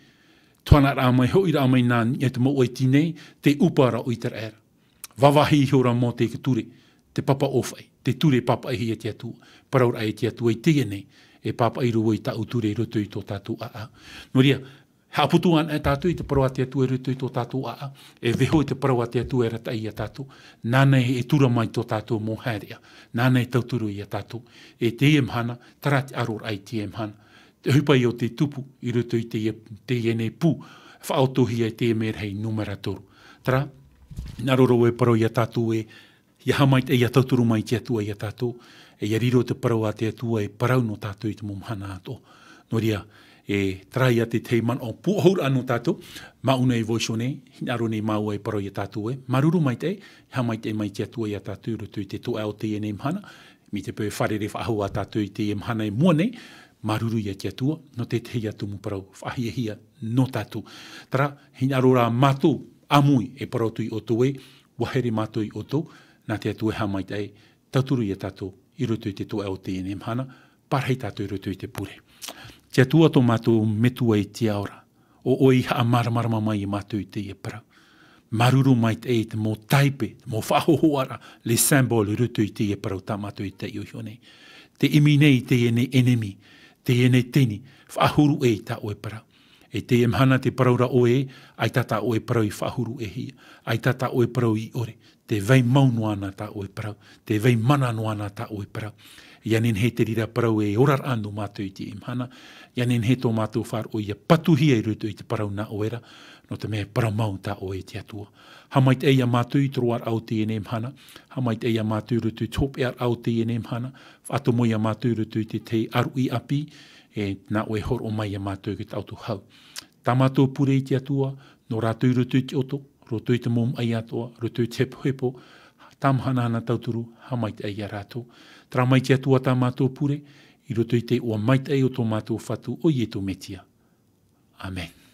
Tuhanaraʻa mai, hoʻiraʻa mai nā niʻa i te mouʻa iti nei, tē ʻupa ra ʻo ʻĪteraʻera. Vāvāhi ihora Mōte i te ture, te papa ʻōfaʻi, te ture pāpaʻihia e te Atua, parau ra e te Atua i teie nei, e pāpaʻi roa i tāʻu ture i roto i tō tātou ʻāʻau. Nō reira, haʻaputu anaʻe tātou i te parau a te Atua i roto i tō tātou ʻāʻau, e vaiiho i te parau a te Atua e arataʻi ia tātou, nāna e tura mai tō tātou mau haereʻa, nāna e tauturu ia tātou, e teie mahana, terā te ʻaroraʻa i teie mahana. Te ʻohipa ïa ʻo tē tupu i roto i teie, teie nei pū, faʻaotihia i teie merahi nūmera toru. Terā, hinaʻaro ra vau e parau ia tātou ē, ʻia haʻamaitaʻi, ʻia tauturu mai te Atua ia tātou, e ʻia riro te parau a te Atua e parau nō tātou i te mau mahana atoʻa. Nō reira, e, terā ïa te tahi manaʻo pūʻohuraʻa nō tātou, māʻona i vau iho nei, hinaʻaro nei māua e parau ia tātou ē, māuruuru maitaʻi, ʻia haʻamaitaʻi mai te Atua ia tātou i roto i te toeʻa o teie nei mahana, mai te peu e fārerei faʻahou ā tātou i teie mahana i mua nei, māuruuru ia te Atua, nō te tahi atu mau parau faʻahiahia nō tātou. Terā, hinaʻaro rā mātou, ʻāmui, e parau atu ia ʻoutou ē, ʻua here mātou ia ʻoutou, nā te Atua e haʻamaitaʻi, tauturu ia tātou, i roto i te toeʻa o teie nei mahana, pārahi tātou i roto i te pure. Te Atua tō mātou Metua i te ao ra, ʻo ʻoe i haʻamāramarama mai ia mātou i teie parau. Māuruuru maitaʻi i te mau taipe, te mau faʻahōhoʻaraʻa, les symboles i roto i teie parau tā mātou i taiʻo iho nei. Tē ʻimi nei i teie nei ʻenemi, teie nei teni, faʻahuru ʻē i tā ʻoe parau. E teie mahana tē parau ra ʻoe, ʻaita tā ʻoe parau i faʻahuru ʻēhia, ʻaita tā ʻoe parau i ʻore, tē vai mau noa na tā ʻoe parau, tē vai mana noa na tā ʻoe parau. ʻIa nehenehe te reira parau e oraraʻa nō mātou i teie mahana, ʻia nehenehe tō mātou faʻaroʻo ʻia patuhia i roto i te parau nā ʻoe ra, nō te mea e parau mau tā ʻoe e te Atua. Haʻamaitaʻi ia mātou i te roaraʻa o teie nei mahana, haʻamaitaʻi ia mātou i roto i te hopeʻaraʻa o teie nei mahana, faʻatomo ia mātou i roto i te tahi ʻāruʻi ʻāpī, e nā ʻoe e hōroʻa mai ia mātou i tā ʻoutou hau. Tā mātou pure i te Atua, nō rātou i roto i te ʻoto, roto i te mau maʻi atoʻa, roto i te hepohepo, tāmahanahana tauturu, haʻamaitaʻi ia rātou. Tārā mai te Atua tā mātou pure, i roto i te iʻoa maitaʻi o tō mātou Fatu ʻo Ietu Metia. Amen.